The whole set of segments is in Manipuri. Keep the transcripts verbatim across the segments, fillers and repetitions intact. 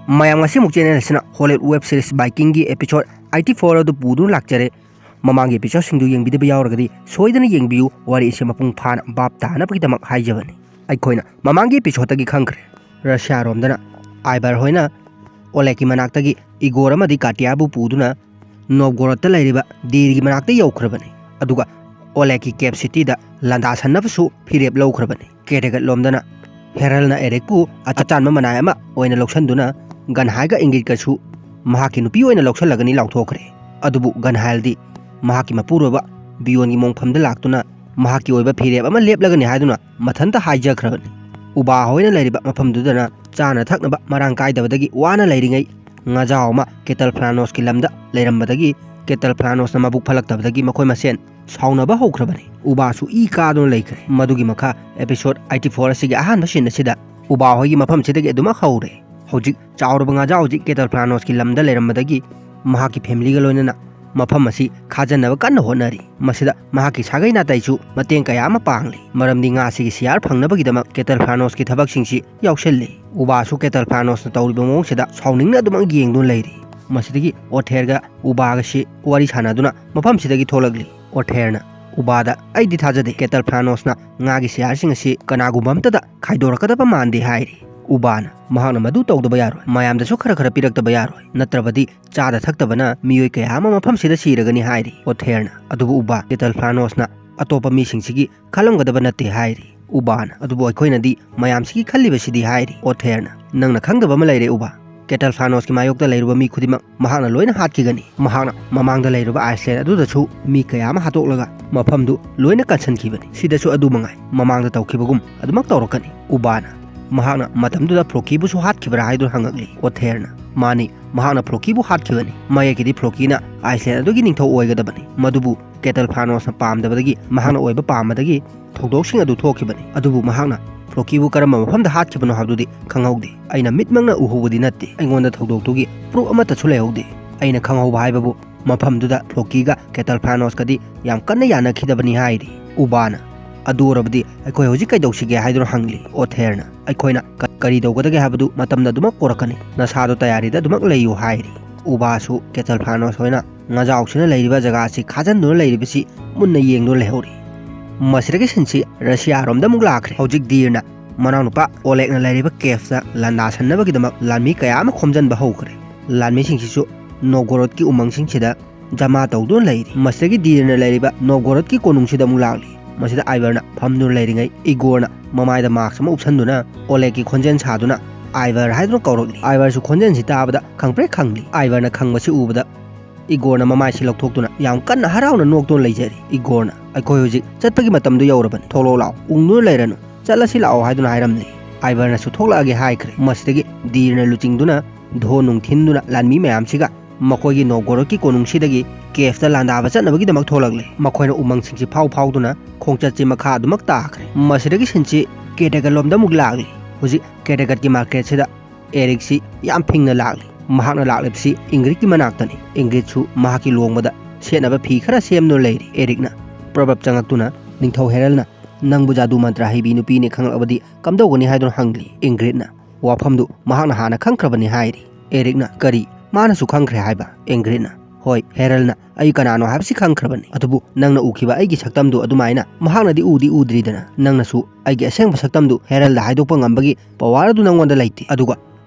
ꯃꯌꯥꯝ, ꯉꯁꯤꯃꯨꯛ ꯆꯦꯅꯦꯜ ꯑꯁꯤꯅ ꯍꯣꯂꯤꯋꯨꯗ ꯋꯦꯕ ꯁꯤꯔꯤꯁ ꯕꯥꯏꯀꯤꯡꯒꯤ ꯑꯦꯄꯤꯁꯣꯗ ꯑꯩꯠꯇꯤ ꯐꯣꯔ ꯑꯗꯨ ꯄꯨꯗꯨꯅ ꯂꯥꯛꯆꯔꯦ꯫ ꯃꯃꯥꯡꯒꯤ ꯑꯦꯄꯤꯁꯣꯗꯁꯤꯡꯗꯨ ꯌꯦꯡꯕꯤꯗꯕ ꯌꯥꯎꯔꯒꯗꯤ ꯁꯣꯏꯗꯅ ꯌꯦꯡꯕꯤꯌꯨ, ꯋꯥꯔꯤ ꯑꯁꯤ ꯃꯄꯨꯡ ꯐꯥꯅ ꯚꯥꯞ ꯇꯥꯅꯕꯒꯤꯗꯃꯛ ꯍꯥꯏꯖꯕꯅꯤ꯫ ꯑꯩꯈꯣꯏꯅ ꯃꯃꯥꯡꯒꯤ ꯑꯦꯄꯤꯁꯣꯗꯇꯒꯤ ꯈꯪꯈ꯭ꯔꯦ, ꯔꯁꯤꯌꯥꯔꯣꯝꯗꯅ ꯑꯥꯏꯕꯔ ꯍꯣꯏꯅ ꯑꯣꯂꯦꯒꯀꯤ ꯃꯅꯥꯛꯇꯒꯤ ꯏꯒꯣꯔ ꯑꯃꯗꯤ ꯀꯥꯇꯤꯌꯥꯕꯨ ꯄꯨꯗꯨꯅ ꯅꯣꯕꯒꯣꯔꯣꯗꯇ ꯂꯩꯔꯤꯕ ꯗꯤꯔꯒꯤ ꯃꯅꯥꯛꯇ ꯌꯧꯈ꯭ꯔꯕꯅꯤ꯫ ꯑꯗꯨꯒ ꯑꯣꯂꯦꯒꯀꯤ ꯀꯦꯞ ꯁꯤꯇꯤꯗ ꯂꯥꯟꯗꯥꯁꯟꯅꯕꯁꯨ ꯐꯤꯔꯦꯞ ꯂꯧꯈ꯭ꯔꯕꯅꯤ꯫ ꯀꯦꯔꯦꯒꯠꯂꯣꯝꯗꯅ ꯍꯦꯔꯜꯅ ꯑꯦꯔꯤꯛꯄꯨ ꯑꯆꯥꯟꯕ ꯃꯅꯥꯏ ꯑꯃ ꯑꯣꯏꯅ ꯂꯧꯁꯤꯟꯗꯨꯅ ꯒꯟꯍꯥꯏꯒ ꯏꯪꯒꯤꯠꯀꯁꯨ ꯃꯍꯥꯛꯀꯤ ꯅꯨꯄꯤ ꯑꯣꯏꯅ ꯂꯧꯁꯤꯜꯂꯒꯅꯤ ꯂꯥꯎꯊꯣꯛꯈ꯭ꯔꯦ꯫ ꯑꯗꯨꯕꯨ ꯒꯟꯍꯥꯏꯜꯗꯤ ꯃꯍꯥꯛꯀꯤ ꯃꯄꯨꯔꯣꯏꯕ ꯕꯤꯌꯣꯟꯒꯤ ꯃꯣꯡꯐꯝꯗ ꯂꯥꯛꯇꯨꯅ ꯃꯍꯥꯛꯀꯤ ꯑꯣꯏꯕ ꯐꯤꯔꯦꯞ ꯑꯃ ꯂꯦꯞꯂꯒꯅꯤ ꯍꯥꯏꯗꯨꯅ ꯃꯊꯟꯇ ꯍꯥꯏꯖꯈ꯭ꯔꯕꯅꯤ꯫ ꯎꯕꯥ ꯍꯣꯏꯅ ꯂꯩꯔꯤꯕ ꯃꯐꯝꯗꯨꯗꯅ ꯆꯥꯅ ꯊꯛꯅꯕ ꯃꯔꯥꯡ ꯀꯥꯏꯗꯕꯗꯒꯤ ꯋꯥꯅ ꯂꯩꯔꯤꯉꯩ, ꯉꯥꯖꯥꯎ ꯑꯃ ꯀꯦꯇꯜ ꯐ꯭ꯂꯥꯅꯣꯁꯀꯤ ꯂꯝꯗ ꯂꯩꯔꯝꯕꯗꯒꯤ ꯀꯦꯇꯜ ꯐ꯭ꯂꯥꯅꯣꯁꯅ ꯃꯕꯨꯛ ꯐꯠꯂꯛꯇꯕꯗꯒꯤ ꯃꯈꯣꯏ ꯃꯁꯦꯟ ꯁꯥꯎꯅꯕ ꯍꯧꯈ꯭ꯔꯕꯅꯤ꯫ ꯎꯕꯥꯁꯨ ꯏ ꯀꯥꯗꯨꯅ ꯂꯩꯈ꯭ꯔꯦ꯫ ꯃꯗꯨꯒꯤ ꯃꯈꯥ ꯑꯦꯄꯤꯁꯣꯗ ꯑꯩꯠꯇꯤ ꯐꯣꯔ ꯑꯁꯤꯒꯤ ꯑꯍꯥꯟꯕ ꯁꯤꯟ ꯑꯁꯤꯗ ꯎꯕꯥ ꯍꯣꯏꯒꯤ ꯃꯐꯝꯁꯤꯗꯒꯤ ꯑꯗꯨꯃꯛ ꯍꯧꯔꯦ꯫ ꯍꯧꯖꯤꯛ ꯆꯥꯎꯔꯕ ꯉꯥꯖꯥꯎ ꯍꯧꯖꯤꯛ ꯀꯦꯇꯜ ꯐ꯭ꯂꯥꯅꯣꯁꯀꯤ ꯂꯝꯗ ꯂꯩꯔꯝꯕꯗꯒꯤ ꯃꯍꯥꯛꯀꯤ ꯐꯦꯃꯤꯂꯤꯒ ꯂꯣꯏꯅꯅ ꯃꯐꯝ ꯑꯁꯤ ꯈꯥꯖꯟꯅꯕ ꯀꯟꯅ ꯍꯣꯠꯅꯔꯤ꯫ ꯃꯁꯤꯗ ꯃꯍꯥꯛꯀꯤ ꯁꯥꯒꯩ ꯅꯥꯇꯩꯁꯨ ꯃꯇꯦꯡ ꯀꯌꯥ ꯑꯃ ꯄꯥꯡꯂꯤ, ꯃꯔꯝꯗꯤ ꯉꯥꯁꯤꯒꯤ ꯁꯤꯌꯥꯔ ꯐꯪꯅꯕꯒꯤꯗꯃꯛ ꯀꯦꯇꯜ ꯐ꯭ꯂꯥꯅꯣꯁꯀꯤ ꯊꯕꯛꯁꯤꯡꯁꯤ ꯌꯥꯎꯁꯤꯜꯂꯤ꯫ ꯎꯕꯥꯁꯨ ꯀꯦꯇꯜ ꯐ꯭ꯂꯥꯅꯣꯁꯅ ꯇꯧꯔꯤꯕ ꯃꯑꯣꯡꯁꯤꯗ ꯁꯥꯎꯅꯤꯡꯅ ꯑꯗꯨꯃꯛ ꯌꯦꯡꯗꯨꯅ ꯂꯩꯔꯤ꯫ ꯃꯁꯤꯗꯒꯤ ꯑꯣꯊꯦꯔꯒ ꯎꯕꯥꯒꯁꯤ ꯋꯥꯔꯤ ꯁꯥꯟꯅꯗꯨꯅ ꯃꯐꯝꯁꯤꯗꯒꯤ ꯊꯣꯛꯂꯛꯂꯤ꯫ ꯑꯣꯊꯦꯔꯅ ꯎꯕꯥꯗ, "ꯑꯩꯗꯤ ꯊꯥꯖꯗꯦ, ꯀꯦꯇꯜ ꯐ꯭ꯂꯥꯅꯣꯁꯅ ꯉꯥꯒꯤ ꯁꯤꯌꯥꯔꯁꯤꯡ ꯑꯁꯤ ꯀꯅꯥꯒꯨꯝꯕ ꯑꯝꯇꯗ ꯈꯥꯏꯗꯣꯔꯛꯀꯗꯕ ꯃꯥꯟꯗꯦ" ꯍꯥꯏꯔꯤ꯫ ꯎꯕꯥꯅ, "ꯃꯍꯥꯛꯅ ꯃꯗꯨ ꯇꯧꯗꯕ ꯌꯥꯔꯣꯏ, ꯃꯌꯥꯝꯗꯁꯨ ꯈꯔ ꯈꯔ ꯄꯤꯔꯛꯇꯕ ꯌꯥꯔꯣꯏ, ꯅꯠꯇ꯭ꯔꯕꯗꯤ ꯆꯥꯗ ꯊꯛꯇꯕꯅ ꯃꯤꯑꯣꯏ ꯀꯌꯥ ꯑꯃ ꯃꯐꯝꯁꯤꯗ ꯁꯤꯔꯒꯅꯤ" ꯍꯥꯏꯔꯤ꯫ ꯑꯣꯊꯦꯔꯅ, "ꯑꯗꯨꯕꯨ ꯎꯕꯥ, ꯀꯦꯇꯜ ꯐ꯭ꯂꯥꯅꯣꯁꯅ ꯑꯇꯣꯞꯄ ꯃꯤꯁꯤꯡꯁꯤꯒꯤ ꯈꯜꯂꯝꯒꯗꯕ ꯅꯠꯇꯦ" ꯍꯥꯏꯔꯤ꯫ ꯎꯕꯥꯅ, "ꯑꯗꯨꯕꯨ ꯑꯩꯈꯣꯏꯅꯗꯤ ꯃꯌꯥꯝꯁꯤꯒꯤ ꯈꯜꯂꯤꯕꯁꯤꯗꯤ" ꯍꯥꯏꯔꯤ꯫ ꯑꯣꯊꯦꯔꯅ, "ꯅꯪꯅ ꯈꯪꯗꯕ ꯑꯃ ꯂꯩꯔꯦ ꯎꯕꯥ, ꯀꯦꯇꯜ ꯐ꯭ꯂꯥꯅꯣꯁꯀꯤ ꯃꯥꯌꯣꯛꯇ ꯂꯩꯔꯨꯕ ꯃꯤ ꯈꯨꯗꯤꯡꯃꯛ ꯃꯍꯥꯛꯅ ꯂꯣꯏꯅ ꯍꯥꯠꯈꯤꯒꯅꯤ꯫ ꯃꯍꯥꯛꯅ ꯃꯃꯥꯡꯗ ꯂꯩꯔꯨꯕ ꯑꯥꯏꯁꯂꯦꯟ ꯑꯗꯨꯗꯁꯨ ꯃꯤ ꯀꯌꯥ ꯑꯃ ꯍꯥꯠꯇꯣꯛꯂꯒ ꯃꯐꯝꯗꯨ ꯂꯣꯏꯅ ꯀꯟꯁꯤꯟꯈꯤꯕꯅꯤ꯫ ꯁꯤꯗꯁꯨ ꯑꯗꯨ ꯃꯉꯥꯏ, ꯃꯃꯥꯡꯗ ꯇꯧꯈꯤꯕꯒꯨꯝ ꯑꯗꯨꯃꯛ ꯇꯧꯔꯛꯀꯅꯤ"꯫ ꯎꯕꯥꯅ, "ꯃꯍꯥꯛꯅ ꯃꯇꯝꯗꯨꯗ ꯐ꯭ꯂꯣꯀꯤꯕꯨꯁꯨ ꯍꯥꯠꯈꯤꯕ꯭ꯔꯥ?" ꯍꯥꯏꯗꯨꯅ ꯍꯪꯉꯛꯂꯤ꯫ ꯑꯣꯊꯦꯔꯅ, "ꯃꯥꯅꯤ, ꯃꯍꯥꯛꯅ ꯐ꯭ꯂꯣꯀꯤꯕꯨ ꯍꯥꯠꯈꯤꯕꯅꯤ꯫ ꯃꯌꯦꯛꯀꯤꯗꯤ ꯐ꯭ꯂꯣꯀꯤꯅ ꯑꯥꯏꯁꯂꯦꯟ ꯑꯗꯨꯒꯤ ꯅꯤꯡꯊꯧ ꯑꯣꯏꯒꯗꯕꯅꯤ, ꯃꯗꯨꯕꯨ ꯀꯦꯇꯜ ꯐ꯭ꯂꯥꯅꯣꯁꯅ ꯄꯥꯝꯗꯕꯗꯒꯤ ꯃꯍꯥꯛꯅ ꯑꯣꯏꯕ ꯄꯥꯝꯕꯗꯒꯤ ꯊꯧꯗꯣꯛꯁꯤꯡ ꯑꯗꯨ ꯊꯣꯛꯈꯤꯕꯅꯤ꯫ ꯑꯗꯨꯕꯨ ꯃꯍꯥꯛꯅ ꯐ꯭ꯂꯣꯀꯤꯕꯨ ꯀꯔꯝꯕ ꯃꯐꯝꯗ ꯍꯥꯠꯈꯤꯕꯅꯣ ꯍꯥꯏꯕꯗꯨꯗꯤ ꯈꯪꯍꯧꯗꯦ꯫ ꯑꯩꯅ ꯃꯤꯠꯃꯛꯅ ꯎꯍꯧꯕꯗꯤ ꯅꯠꯇꯦ꯫ ꯑꯩꯉꯣꯟꯗ ꯊꯧꯗꯣꯛꯇꯨꯒꯤ ꯄ꯭ꯔꯨꯐ ꯑꯃꯠꯇꯁꯨ ꯂꯩꯍꯧꯗꯦ꯫ ꯑꯩꯅ ꯈꯪꯍꯧꯕ ꯍꯥꯏꯕꯕꯨ ꯃꯐꯝꯗꯨꯗ ꯐ꯭ꯂꯣꯀꯤꯒ ꯀꯦꯇꯜ ꯐ꯭ꯂꯥꯅꯣꯁꯀꯗꯤ ꯌꯥꯝ ꯀꯟꯅ ꯌꯥꯅꯈꯤꯗꯕꯅꯤ" ꯍꯥꯏꯔꯤ꯫ ꯎꯕꯥꯅ, ꯑꯗꯨ ꯑꯣꯏꯔꯕꯗꯤ ꯑꯩꯈꯣꯏ ꯍꯧꯖꯤꯛ ꯀꯩꯗꯧꯁꯤꯒꯦ ꯍꯥꯏꯗꯨꯅ ꯍꯪꯂꯤ꯫ ꯑꯣꯊꯦꯔꯅ ꯑꯩꯈꯣꯏꯅ ꯀ-, ꯀꯔꯤ ꯇꯧꯒꯗꯒꯦ ꯍꯥꯏꯕꯗꯨ ꯃꯇꯝꯗ ꯑꯗꯨꯃꯛ ꯄꯣꯔꯛꯀꯅꯤ, ꯅꯁꯥꯗꯣ ꯇꯌꯥꯔꯤꯗ ꯑꯗꯨꯃꯛ ꯂꯩꯌꯨ ꯍꯥꯏꯔꯤ꯫ ꯎꯕꯥꯁꯨ ꯀꯦꯇꯜꯐ꯭ꯂꯥꯅꯣꯁ ꯍꯣꯏꯅ ꯉꯥꯖꯥꯎꯁꯤꯅ ꯂꯩꯔꯤꯕ ꯖꯒꯥ ꯑꯁꯤ ꯈꯥꯖꯤꯟꯗꯨꯅ ꯂꯩꯔꯤꯕꯁꯤ ꯃꯨꯟꯅ ꯌꯦꯡꯗꯨꯅ ꯂꯩꯍꯧꯔꯤ꯫ ꯃꯁꯤꯗꯒꯤ ꯁꯤꯟꯁꯤ ꯔꯁꯤꯌꯥꯔꯣꯝꯗ ꯑꯃꯨꯛ ꯂꯥꯛꯈ꯭ꯔꯦ꯫ ꯍꯧꯖꯤꯛ ꯗꯤꯔꯅ ꯃꯅꯥꯎꯅꯨꯄꯥ ꯑꯣꯂꯦꯛꯅ ꯂꯩꯔꯤꯕ ꯀꯦꯐꯇ ꯂꯥꯟꯗꯥꯁꯟꯅꯕꯒꯤꯗꯃꯛ ꯂꯥꯟꯃꯤ ꯀꯌꯥ ꯑꯃ ꯈꯣꯝꯖꯤꯟꯕ ꯍꯧꯈ꯭ꯔꯦ꯫ ꯂꯥꯟꯃꯤꯁꯤꯡꯁꯤꯁꯨ ꯅꯣꯒꯣꯔꯣꯠꯀꯤ ꯎꯃꯪꯁꯤꯡꯁꯤꯗ ꯖꯃꯥ ꯇꯧꯗꯨꯅ ꯂꯩꯔꯤ꯫ ꯃꯁꯤꯗꯒꯤ ꯗꯤꯔꯅ ꯂꯩꯔꯤꯕ ꯅꯣꯒꯣꯔꯣꯠꯀꯤ ꯀꯣꯅꯨꯡꯁꯤꯗ ꯑꯃꯨꯛ ꯂꯥꯛꯂꯤ꯫ ꯃꯁꯤꯗ ꯑꯥꯏꯚꯔꯅ ꯐꯝꯗꯨꯅ ꯂꯩꯔꯤꯉꯩ ꯏꯒꯣꯔꯅ ꯃꯃꯥꯏꯗ ꯃꯥꯛꯁ ꯑꯃ ꯎꯞꯁꯟꯗꯨꯅ ꯑꯣꯂꯦꯛꯀꯤ ꯈꯣꯟꯖꯦꯜ ꯁꯥꯗꯨꯅ ꯑꯥꯏꯚꯔ ꯍꯥꯏꯗꯨꯅ ꯀꯧꯔꯛꯂꯤ꯫ ꯑꯥꯏꯚꯔꯁꯨ ꯈꯣꯟꯖꯦꯜꯁꯤ ꯇꯥꯕꯗ ꯈꯪꯄ꯭ꯔꯦꯛ ꯈꯪꯂꯤ꯫ ꯑꯥꯏꯚꯔꯅ ꯈꯪꯕꯁꯤ ꯎꯕꯗ ꯏꯒꯣꯔꯅ ꯃꯃꯥꯏꯁꯤ ꯂꯧꯊꯣꯛꯇꯨꯅ ꯌꯥꯝ ꯀꯟꯅ ꯍꯔꯥꯎꯅ ꯅꯣꯛꯇꯨꯅ ꯂꯩꯖꯔꯤ꯫ ꯏꯒꯣꯔꯅ, "ꯑꯩꯈꯣꯏ ꯍꯧꯖꯤꯛ ꯆꯠꯄꯒꯤ ꯃꯇꯝꯗꯨ ꯌꯧꯔꯕꯅꯤ, ꯊꯣꯛꯂꯛꯑꯣ ꯂꯥꯛꯑꯣ, ꯎꯪꯗꯨꯅ ꯂꯩꯔꯅꯨ, ꯆꯠꯂꯁꯤ ꯂꯥꯛꯑꯣ" ꯍꯥꯏꯗꯨꯅ ꯍꯥꯏꯔꯝꯂꯤ꯫ ꯑꯥꯏꯚꯔꯅꯁꯨ "ꯊꯣꯛꯂꯛꯑꯒꯦ" ꯍꯥꯏꯈ꯭ꯔꯦ꯫ ꯃꯁꯤꯗꯒꯤ ꯗꯤꯔꯅ ꯂꯨꯆꯤꯡꯗꯨꯅ ꯙꯣꯟ ꯅꯨꯡ ꯊꯤꯟꯗꯨꯅ ꯂꯥꯟꯃꯤ ꯃꯌꯥꯝꯁꯤꯒ ꯃꯈꯣꯏꯒꯤ ꯅꯣꯒꯣꯔꯣꯠꯀꯤ ꯀꯣꯅꯨꯡꯁꯤꯗꯒꯤ ꯀꯦꯐꯇ ꯂꯥꯟꯗꯥꯕ ꯆꯠꯅꯕꯒꯤꯗꯃꯛ ꯊꯣꯛꯂꯛꯂꯦ꯫ ꯃꯈꯣꯏꯅ ꯎꯃꯪꯁꯤꯡꯁꯤ ꯐꯥꯎ ꯐꯥꯎꯗꯨꯅ ꯈꯣꯡꯆꯠꯁꯤ ꯃꯈꯥ ꯑꯗꯨꯃꯛ ꯇꯥꯈ꯭ꯔꯦ꯫ ꯃꯁꯤꯗꯒꯤ ꯁꯤꯟꯁꯤ ꯀꯦꯇꯦꯒꯠꯂꯣꯝꯗ ꯑꯃꯨꯛ ꯂꯥꯛꯂꯤ꯫ ꯍꯧꯖꯤꯛ ꯀꯦꯇꯦꯒꯠꯀꯤ ꯃꯥꯔꯀꯦꯠꯁꯤꯗ ꯑꯦꯔꯤꯛꯁꯤ ꯌꯥꯝ ꯐꯤꯡꯅ ꯂꯥꯛꯂꯤ꯫ ꯃꯍꯥꯛꯅ ꯂꯥꯛꯂꯤꯕꯁꯤ ꯏꯪꯒ꯭ꯔꯤꯠꯀꯤ ꯃꯅꯥꯛꯇꯅꯤ꯫ ꯏꯪꯒ꯭ꯔꯤꯠꯁꯨ ꯃꯍꯥꯛꯀꯤ ꯂꯨꯍꯣꯡꯕꯗ ꯁꯦꯠꯅꯕ ꯐꯤ ꯈꯔ ꯁꯦꯝꯗꯨꯅ ꯂꯩꯔꯤ꯫ ꯑꯦꯔꯤꯛꯅ ꯄ꯭ꯔꯣꯕꯞ ꯆꯪꯉꯛꯇꯨꯅ, "ꯅꯤꯡꯊꯧ ꯍꯦꯔꯜꯅ ꯅꯪꯕꯨ ꯖꯥꯗꯨ ꯃꯟꯇ꯭ꯔ ꯍꯩꯕꯤ ꯅꯨꯄꯤꯅꯤ ꯈꯪꯂꯛꯂꯕꯗꯤ ꯀꯝꯗꯧꯒꯅꯤ?" ꯍꯥꯏꯗꯨꯅ ꯍꯪꯂꯤ꯫ ꯏꯪꯒ꯭ꯔꯤꯠꯅ ꯋꯥꯐꯝꯗꯨ ꯃꯍꯥꯛꯅ ꯍꯥꯟꯅ ꯈꯪꯈ꯭ꯔꯕꯅꯤ ꯍꯥꯏꯔꯤ꯫ ꯑꯦꯔꯤꯛꯅ, "ꯀꯔꯤ? ꯃꯥꯅꯁꯨ ꯈꯪꯈ꯭ꯔꯦ ꯍꯥꯏꯕ?" ꯏꯪꯒ꯭ꯔꯤꯠꯅ, "ꯍꯣꯏ, ꯍꯦꯔꯜꯅ ꯑꯩ ꯀꯅꯥꯅꯣ ꯍꯥꯏꯕꯁꯤ ꯈꯪꯈ꯭ꯔꯕꯅꯤ, ꯑꯗꯨꯕꯨ ꯅꯪꯅ ꯎꯈꯤꯕ ꯑꯩꯒꯤ ꯁꯛꯇꯝꯗꯨ ꯑꯗꯨꯃꯥꯏꯅ ꯃꯍꯥꯛꯅꯗꯤ ꯎꯗꯤ ꯎꯗ꯭ꯔꯤꯗꯅ, ꯅꯪꯅꯁꯨ ꯑꯩꯒꯤ ꯑꯁꯦꯡꯕ ꯁꯛꯇꯝꯗꯨ ꯍꯦꯔꯜꯗ ꯍꯥꯏꯗꯣꯛꯄ ꯉꯝꯕꯒꯤ ꯄꯋꯥꯔ ꯑꯗꯨ ꯅꯪꯉꯣꯟꯗ ꯂꯩꯇꯦ꯫ ꯑꯗꯨꯒ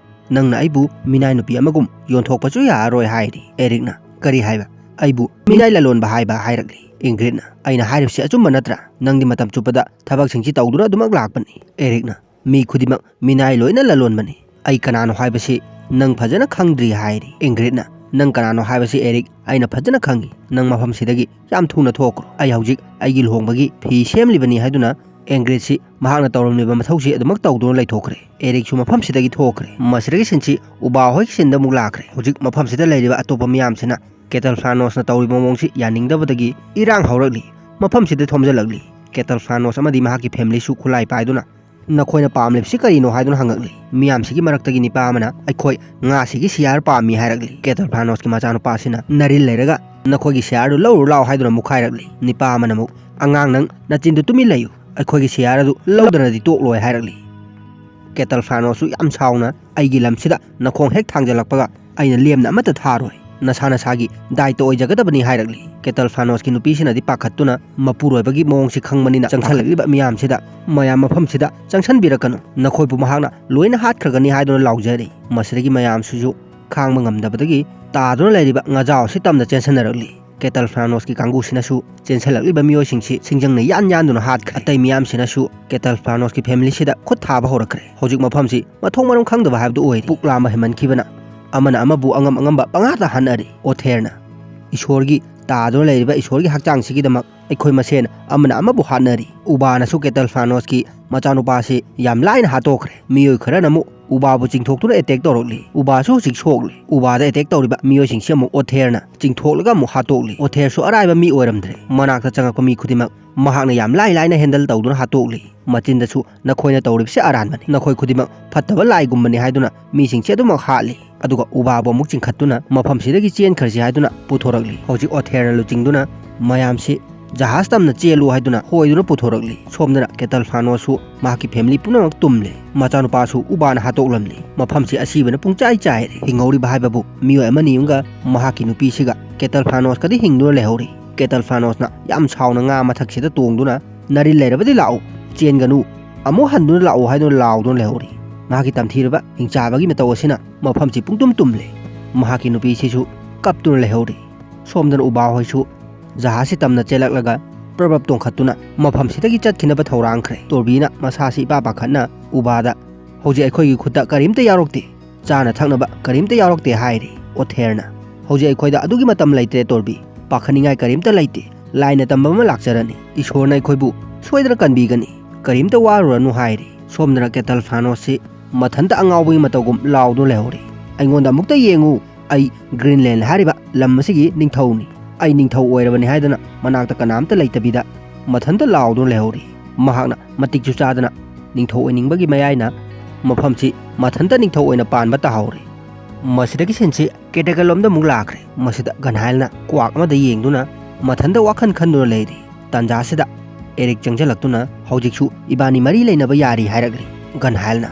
ꯅꯪꯅ ꯑꯩꯕꯨ ꯃꯤꯅꯥꯏ ꯅꯨꯄꯤ ꯑꯃꯒꯨꯝ ꯌꯣꯟꯊꯣꯛꯄꯁꯨ ꯌꯥꯔꯔꯣꯏ" ꯍꯥꯏꯔꯤ꯫ ꯑꯦꯔꯤꯛꯅ, "ꯀꯔꯤ ꯍꯥꯏꯕ? ꯑꯩꯕꯨ ꯃꯤꯅꯥꯏ ꯂꯂꯣꯟꯕ ꯍꯥꯏꯕ?" ꯍꯥꯏꯔꯛꯂꯤ꯫ ꯏꯪꯒ꯭ꯔꯤꯠꯅ, "ꯑꯩꯅ ꯍꯥꯏꯔꯤꯕꯁꯤ ꯑꯆꯨꯝꯕ ꯅꯠꯇ꯭ꯔꯥ? ꯅꯪꯗꯤ ꯃꯇꯝ ꯆꯨꯞꯄꯗ ꯊꯕꯛꯁꯤꯡꯁꯤ ꯇꯧꯗꯨꯅ ꯑꯗꯨꯃꯛ ꯂꯥꯛꯄꯅꯤ꯫" ꯑꯦꯔꯤꯛꯅ, "ꯃꯤ ꯈꯨꯗꯤꯡꯃꯛ ꯃꯤꯅꯥꯏ ꯂꯣꯏꯅ ꯂꯂꯣꯟꯕꯅꯤ꯫ ꯑꯩ ꯀꯅꯥꯅꯣ ꯍꯥꯏꯕꯁꯤ ꯅꯪ ꯐꯖꯅ ꯈꯪꯗ꯭ꯔꯤ" ꯍꯥꯏꯔꯤ꯫ ꯏꯪꯒ꯭ꯔꯤꯠꯅ, "ꯅꯪ ꯀꯅꯥꯅꯣ ꯍꯥꯏꯕꯁꯤ, ꯑꯦꯔꯤꯛ, ꯑꯩꯅ ꯐꯖꯅ ꯈꯪꯏ꯫ ꯅꯪ ꯃꯐꯝꯁꯤꯗꯒꯤ ꯌꯥꯝ ꯊꯨꯅ ꯊꯣꯛꯈ꯭ꯔꯣ꯫ ꯑꯩ ꯍꯧꯖꯤꯛ ꯑꯩꯒꯤ ꯂꯨꯍꯣꯡꯕꯒꯤ ꯐꯤ ꯁꯦꯝꯂꯤꯕꯅꯤ" ꯍꯥꯏꯗꯨꯅ ꯏꯪꯒ꯭ꯔꯤꯠꯁꯤ ꯃꯍꯥꯛꯅ ꯇꯧꯔꯝꯂꯤꯕ ꯃꯊꯧꯁꯤ ꯑꯗꯨꯃꯛ ꯇꯧꯗꯨꯅ ꯂꯩꯊꯣꯛꯈ꯭ꯔꯦ꯫ ꯑꯦꯔꯤꯛꯁꯨ ꯃꯐꯝꯁꯤꯗꯒꯤ ꯊꯣꯛꯈ꯭ꯔꯦ꯫ ꯃꯁꯤꯗꯒꯤ ꯁꯤꯟꯁꯤ ꯎꯕꯥ ꯍꯣꯏꯒꯤ ꯁꯤꯟꯗ ꯑꯃꯨꯛ ꯂꯥꯛꯈ꯭ꯔꯦ꯫ ꯍꯧꯖꯤꯛ ꯃꯐꯝꯁꯤꯗ ꯂꯩꯔꯤꯕ ꯑꯇꯣꯞꯄ ꯃꯤꯌꯥꯝꯁꯤꯅ ꯀꯦꯇꯜꯐ꯭ꯂꯥꯅꯣꯁꯅ ꯇꯧꯔꯤꯕ ꯃꯑꯣꯡꯁꯤ ꯌꯥꯅꯤꯡꯗꯕꯗꯒꯤ ꯏꯔꯥꯡ ꯍꯧꯔꯛꯂꯤ꯫ ꯃꯐꯝꯁꯤꯗ ꯊꯣꯝꯖꯤꯜꯂꯛꯂꯤ꯫ ꯀꯦꯇꯜꯐ꯭ꯂꯥꯅꯣꯁ ꯑꯃꯗꯤ ꯃꯍꯥꯛꯀꯤ ꯐꯦꯃꯤꯂꯤꯁꯨ ꯈꯨꯠꯂꯥꯏ ꯄꯥꯏꯗꯨꯅ "ꯅꯈꯣꯏꯅ ꯄꯥꯝꯂꯤꯕꯁꯤ ꯀꯔꯤꯅꯣ?" ꯍꯥꯏꯗꯨꯅ ꯍꯪꯉꯛꯂꯤ꯫ ꯃꯤꯌꯥꯝꯁꯤꯒꯤ ꯃꯔꯛꯇꯒꯤ ꯅꯤꯄꯥ ꯑꯃꯅ, "ꯑꯩꯈꯣꯏ ꯉꯥꯁꯤꯒꯤ ꯁꯤꯌꯥꯔ ꯄꯥꯝꯃꯤ" ꯍꯥꯏꯔꯛꯂꯤ꯫ ꯀꯦꯇꯜꯐ꯭ꯂꯥꯅꯣꯁꯀꯤ ꯃꯆꯥꯅꯨꯄꯥꯁꯤꯅ ꯅꯔꯤꯜ ꯂꯩꯔꯒ "ꯅꯈꯣꯏꯒꯤ ꯁꯤꯌꯥꯔꯗꯨ ꯂꯧꯔꯨ ꯂꯥꯎ" ꯍꯥꯏꯗꯨꯅ ꯃꯨꯛꯈꯥꯏꯔꯛꯂꯤ꯫ ꯅꯤꯄꯥ ꯑꯃꯅ ꯑꯃꯨꯛ "ꯑꯉꯥꯡ, ꯅꯪ ꯅꯆꯤꯟꯗꯨ ꯇꯨꯃꯤꯟ ꯂꯩꯌꯨ, ꯑꯩꯈꯣꯏꯒꯤ ꯁꯤꯌꯥꯔ ꯑꯗꯨ ꯂꯧꯗꯅꯗꯤ ꯇꯣꯛꯂꯣꯏ" ꯍꯥꯏꯔꯛꯂꯤ꯫ ꯀꯦꯇꯜ ꯐ꯭ꯂꯥꯅꯣꯁꯁꯨ ꯌꯥꯝ ꯁꯥꯎꯅ, "ꯑꯩꯒꯤ ꯂꯝꯁꯤꯗ ꯅꯈꯣꯡ ꯍꯦꯛ ꯊꯥꯡꯖꯜꯂꯛꯄꯒ ꯑꯩꯅ ꯂꯦꯝꯅ ꯑꯃꯠꯇ ꯊꯥꯔꯣꯏ, ꯅꯁꯥ ꯅꯁꯥꯒꯤ ꯗꯥꯏꯇ ꯑꯣꯏꯖꯒꯗꯕꯅꯤ" ꯍꯥꯏꯔꯛꯂꯤ꯫ ꯀꯦꯇꯜ ꯐ꯭ꯂꯥꯅꯣꯁꯀꯤ ꯅꯨꯄꯤꯁꯤꯅꯗꯤ ꯄꯥꯈꯠꯇꯨꯅ ꯃꯄꯨꯔꯣꯏꯕꯒꯤ ꯃꯑꯣꯡꯁꯤ ꯈꯪꯕꯅꯤꯅ ꯆꯪꯁꯜꯂꯛꯂꯤꯕ ꯃꯤꯌꯥꯝꯁꯤꯗ, "ꯃꯌꯥꯝ ꯃꯐꯝꯁꯤꯗ ꯆꯪꯁꯟꯕꯤꯔꯛꯀꯅꯨ, ꯅꯈꯣꯏꯕꯨ ꯃꯍꯥꯛꯅ ꯂꯣꯏꯅ ꯍꯥꯠꯈ꯭ꯔꯒꯅꯤ" ꯍꯥꯏꯗꯨꯅ ꯂꯥꯎꯖꯔꯤ꯫ ꯃꯁꯤꯗꯒꯤ ꯃꯌꯥꯝꯁꯤꯁꯨ ꯈꯥꯡꯕ ꯉꯝꯗꯕꯗꯒꯤ ꯇꯥꯗꯨꯅ ꯂꯩꯔꯤꯕ ꯉꯥꯖꯥꯎ ꯑꯁꯤ ꯇꯝꯅ ꯆꯦꯟꯁꯟꯅꯔꯛꯂꯤ꯫ ꯀꯦꯇꯜ ꯐ꯭ꯂꯥꯅꯣꯁꯀꯤ ꯀꯥꯡꯕꯨꯁꯤꯅꯁꯨ ꯆꯦꯟꯁꯜꯂꯛꯂꯤꯕ ꯃꯤꯑꯣꯏꯁꯤꯡꯁꯤ ꯁꯤꯡꯖꯪꯅ ꯌꯥꯟ ꯌꯥꯟꯗꯨꯅ ꯍꯥꯠꯈ꯭ꯔꯦ꯫ ꯑꯇꯩ ꯃꯤꯌꯥꯝꯁꯤꯅꯁꯨ ꯀꯦꯇꯜ ꯐ꯭ꯂꯥꯅꯣꯁꯀꯤ ꯐꯦꯃꯤꯂꯤꯁꯤꯗ ꯈꯨꯠ ꯊꯥꯕ ꯍꯧꯔꯛꯈ꯭ꯔꯦ꯫ ꯍꯧꯖꯤꯛ ꯃꯐꯝꯁꯤ ꯃꯊꯣꯡ ꯃꯔꯝ ꯈꯪꯗꯕ ꯍꯥꯏꯕꯗꯨ ꯑꯣꯏꯔꯦ꯫ ꯄꯨꯛ ꯂꯥꯝꯕ ꯍꯦꯟꯃꯟꯈꯤꯕꯅ ꯑꯃꯅ ꯑꯃꯕꯨ ꯑꯉꯝ ꯑꯉꯝꯕ ꯄꯪꯍꯥꯠꯇ ꯍꯥꯠꯅꯔꯤ꯫ ꯑꯣꯊꯦꯔꯅ, "ꯏꯁꯣꯔꯒꯤ, ꯇꯥꯗꯨꯅ ꯂꯩꯔꯤꯕ ꯏꯁꯣꯔꯒꯤ ꯍꯛꯆꯥꯡꯁꯤꯒꯤꯗꯃꯛ ꯑꯩꯈꯣꯏ ꯃꯁꯦꯟ ꯑꯃꯅ ꯑꯃꯕꯨ ꯍꯥꯠꯅꯔꯤ"꯫ ꯎꯕꯥꯅꯁꯨ ꯀꯦꯇꯜ ꯐ꯭ꯂꯥꯅꯣꯁꯀꯤ ꯃꯆꯥꯅꯨꯄꯥꯁꯤ ꯌꯥꯝ ꯂꯥꯏꯅ ꯍꯥꯠꯇꯣꯛꯈ꯭ꯔꯦ꯫ ꯃꯤꯑꯣꯏ ꯈꯔꯅ ꯑꯃꯨꯛ ꯎꯕꯥꯕꯨ ꯆꯤꯡꯊꯣꯛꯇꯨꯅ ꯑꯦꯇꯦꯛ ꯇꯧꯔꯛꯂꯤ꯫ ꯎꯕꯥꯁꯨ ꯍꯧꯖꯤꯛ ꯁꯣꯛꯂꯤ꯫ ꯎꯕꯥꯗ ꯑꯦꯇꯦꯛ ꯇꯧꯔꯤꯕ ꯃꯤꯑꯣꯏꯁꯤꯡꯁꯤ ꯑꯃꯨꯛ ꯑꯣꯊꯦꯔꯅ ꯆꯤꯡꯊꯣꯛꯂꯒ ꯑꯃꯨꯛ ꯍꯥꯠꯇꯣꯛꯂꯤ꯫ ꯑꯣꯊꯦꯔꯁꯨ ꯑꯔꯥꯏꯕ ꯃꯤ ꯑꯣꯏꯔꯝꯗ꯭ꯔꯦ꯫ ꯃꯅꯥꯛꯇ ꯆꯪꯉꯛꯄ ꯃꯤ ꯈꯨꯗꯤꯡꯃꯛ ꯃꯍꯥꯛꯅ ꯌꯥꯝ ꯂꯥꯏ ꯂꯥꯏꯅ ꯍꯦꯟꯗꯜ ꯇꯧꯗꯨꯅ ꯍꯥꯠꯇꯣꯛꯂꯤ꯫ ꯃꯆꯤꯟꯗꯁꯨ, "ꯅꯈꯣꯏꯅ ꯇꯧꯔꯤꯕꯁꯤ ꯑꯔꯥꯟꯕꯅꯤ, ꯅꯈꯣꯏ ꯈꯨꯗꯤꯡꯃꯛ ꯐꯠꯇꯕ ꯂꯥꯏꯒꯨꯝꯕꯅꯤ" ꯍꯥꯏꯗꯨꯅ ꯃꯤꯁꯤꯡꯁꯦ ꯑꯗꯨꯃꯛ ꯍꯥꯠꯂꯤ꯫ ꯑꯗꯨꯒ ꯎꯕꯥꯕꯨ ꯑꯃꯨꯛ ꯆꯤꯡꯈꯠꯇꯨꯅ ꯃꯐꯝꯁꯤꯗꯒꯤ ꯆꯦꯟꯈ꯭ꯔꯁꯤ ꯍꯥꯏꯗꯨꯅ ꯄꯨꯊꯣꯔꯛꯂꯤ꯫ ꯍꯧꯖꯤꯛ ꯑꯣꯊꯦꯔꯅ ꯂꯨꯆꯤꯡꯗꯨꯅ ꯃꯌꯥꯝꯁꯤ ꯖꯍꯥꯖ ꯇꯝꯅ ꯆꯦꯜꯂꯨ ꯍꯥꯏꯗꯨꯅ ꯍꯣꯏꯗꯨꯅ ꯄꯨꯊꯣꯔꯛꯂꯤ꯫ ꯁꯣꯝꯗꯅ ꯀꯦꯇꯜ ꯐ꯭ꯂꯥꯅꯣꯁꯁꯨ ꯃꯍꯥꯛꯀꯤ ꯐꯦꯃꯤꯂꯤ ꯄꯨꯝꯅꯃꯛ ꯇꯨꯝꯂꯦ꯫ ꯃꯆꯥꯅꯨꯄꯥꯁꯨ ꯎꯕꯥꯅ ꯍꯥꯠꯇꯣꯛꯂꯝꯂꯤ꯫ ꯃꯐꯝꯁꯤ ꯑꯁꯤꯕꯅ ꯄꯨꯡꯆꯥꯏ ꯆꯥꯏꯔꯦ꯫ ꯍꯤꯡꯍꯧꯔꯤꯕ ꯍꯥꯏꯕꯕꯨ ꯃꯤꯑꯣꯏ ꯑꯃꯅꯤ ꯑꯃꯒ ꯃꯍꯥꯛꯀꯤ ꯅꯨꯄꯤꯁꯤꯒ ꯀꯦꯇꯜ ꯐ꯭ꯂꯥꯅꯣꯁꯀꯗꯤ ꯍꯤꯡꯗꯨꯅ ꯂꯩꯍꯧꯔꯤ꯫ ꯀꯦꯇꯜ ꯐ꯭ꯂꯥꯅꯣꯁꯅ ꯌꯥꯝ ꯁꯥꯎꯅ ꯉꯥ ꯃꯊꯛꯁꯤꯗ ꯇꯣꯡꯗꯨꯅ, "ꯅꯔꯤꯜ ꯂꯩꯔꯕꯗꯤ ꯂꯥꯛꯎ, ꯆꯦꯟꯒꯅꯨ, ꯑꯃꯨꯛ ꯍꯟꯗꯨꯅ ꯂꯥꯛꯎ" ꯍꯥꯏꯗꯨꯅ ꯂꯥꯎꯗꯨꯅ ꯂꯩꯍꯧꯔꯤ꯫ ꯃꯍꯥꯛꯀꯤ ꯇꯝꯊꯤꯔꯕ ꯍꯤꯡꯆꯥꯕꯒꯤ ꯃꯇꯧ ꯑꯁꯤꯅ ꯃꯐꯝꯁꯤ ꯄꯨꯡꯇꯨꯝ ꯇꯨꯝꯂꯦ꯫ ꯃꯍꯥꯛꯀꯤ ꯅꯨꯄꯤꯁꯤꯁꯨ ꯀꯞꯇꯨꯅ ꯂꯩꯍꯧꯔꯤ꯫ ꯁꯣꯝꯗꯅ ꯎꯕꯥ ꯍꯣꯏꯁꯨ ꯖꯍꯥꯖꯁꯤ ꯇꯝꯅ ꯆꯦꯜꯂꯛꯂꯒ ꯄ꯭ꯔꯞ ꯄ꯭ꯔꯞ ꯇꯣꯡꯈꯠꯇꯨꯅ ꯃꯐꯝꯁꯤꯗꯒꯤ ꯆꯠꯈꯤꯅꯕ ꯊꯧꯔꯥꯡꯈ꯭ꯔꯦ꯫ ꯇꯣꯔꯕꯤꯅ ꯃꯁꯥꯁꯤ ꯏꯄꯥ ꯄꯥꯈꯠꯅ ꯎꯕꯥꯗ, "ꯍꯧꯖꯤꯛ ꯑꯩꯈꯣꯏꯒꯤ ꯈꯨꯠꯇ ꯀꯔꯤꯝꯇ ꯌꯥꯎꯔꯛꯇꯦ, ꯆꯥꯅ ꯊꯛꯅꯕ ꯀꯔꯤꯝꯇ ꯌꯥꯎꯔꯛꯇꯦ" ꯍꯥꯏꯔꯤ꯫ ꯑꯣꯊꯦꯔꯅ, "ꯍꯧꯖꯤꯛ ꯑꯩꯈꯣꯏꯗ ꯑꯗꯨꯒꯤ ꯃꯇꯝ ꯂꯩꯇ꯭ꯔꯦ ꯇꯣꯔꯕꯤ, ꯄꯥꯈꯠꯅꯤꯡꯉꯥꯏ ꯀꯔꯤꯝꯇ ꯂꯩꯇꯦ, ꯂꯥꯏꯅ ꯇꯝꯕ ꯑꯃ ꯂꯥꯛꯆꯔꯅꯤ, ꯏꯁꯣꯔꯅ ꯑꯩꯈꯣꯏꯕꯨ ꯁꯣꯏꯗꯅ ꯀꯟꯕꯤꯒꯅꯤ, ꯀꯔꯤꯝꯇ ꯋꯥꯔꯨꯔꯅꯨ" ꯍꯥꯏꯔꯤ꯫ ꯁꯣꯝꯗꯅ ꯀꯦꯇꯜ ꯐ꯭ꯂꯥꯅꯣꯁꯁꯤ ꯃꯊꯟꯇ ꯑꯉꯥꯎꯕꯒꯤ ꯃꯇꯧꯒꯨꯝ ꯂꯥꯎꯗꯨꯅ ꯂꯩꯍꯧꯔꯤ꯫ "ꯑꯩꯉꯣꯟꯗ ꯑꯃꯨꯛꯇ ꯌꯦꯡꯉꯨ, ꯑꯩ ꯒ꯭ꯔꯤꯟꯂꯦꯟ ꯍꯥꯏꯔꯤꯕ ꯂꯝ ꯑꯁꯤꯒꯤ ꯅꯤꯡꯊꯧꯅꯤ, ꯑꯩ ꯅꯤꯡꯊꯧ ꯑꯣꯏꯔꯕꯅꯤ" ꯍꯥꯏꯗꯨꯅ ꯃꯅꯥꯛꯇ ꯀꯅꯥꯝꯇ ꯂꯩꯇꯕꯤꯗ ꯃꯊꯟꯇ ꯂꯥꯎꯗꯨꯅ ꯂꯩꯍꯧꯔꯤ꯫ ꯃꯍꯥꯛꯅ ꯃꯇꯤꯛꯁꯨ ꯆꯥꯗꯅ ꯅꯤꯡꯊꯧ ꯑꯣꯏꯅꯤꯡꯕꯒꯤ ꯃꯌꯥꯏꯅ ꯃꯐꯝꯁꯤ ꯃꯊꯟꯇ ꯅꯤꯡꯊꯧ ꯑꯣꯏꯅ ꯄꯥꯟꯕ ꯇꯥꯍꯧꯔꯤ꯫ ꯃꯁꯤꯗꯒꯤ ꯁꯤꯟꯁꯤ ꯀꯦꯇꯦꯀꯜ ꯂꯣꯝꯗ ꯑꯃꯨꯛ ꯂꯥꯛꯈ꯭ꯔꯦ꯫ ꯃꯁꯤꯗ ꯒꯟꯍꯥꯏꯜꯅ ꯀ꯭ꯋꯥꯛ ꯑꯃꯗ ꯌꯦꯡꯗꯨꯅ ꯃꯊꯟꯇ ꯋꯥꯈꯜ ꯈꯟꯗꯨꯅ ꯂꯩꯔꯤ꯫ ꯇꯥꯟꯖꯥꯁꯤꯗ ꯑꯦꯔꯤꯛ ꯆꯪꯁꯤꯜꯂꯛꯇꯨꯅ, "ꯍꯧꯖꯤꯛꯁꯨ ꯏꯕꯥꯅꯤ ꯃꯔꯤ ꯂꯩꯅꯕ ꯌꯥꯔꯤ" ꯍꯥꯏꯔꯛꯂꯤ꯫ ꯒꯟꯍꯥꯏꯜꯅ,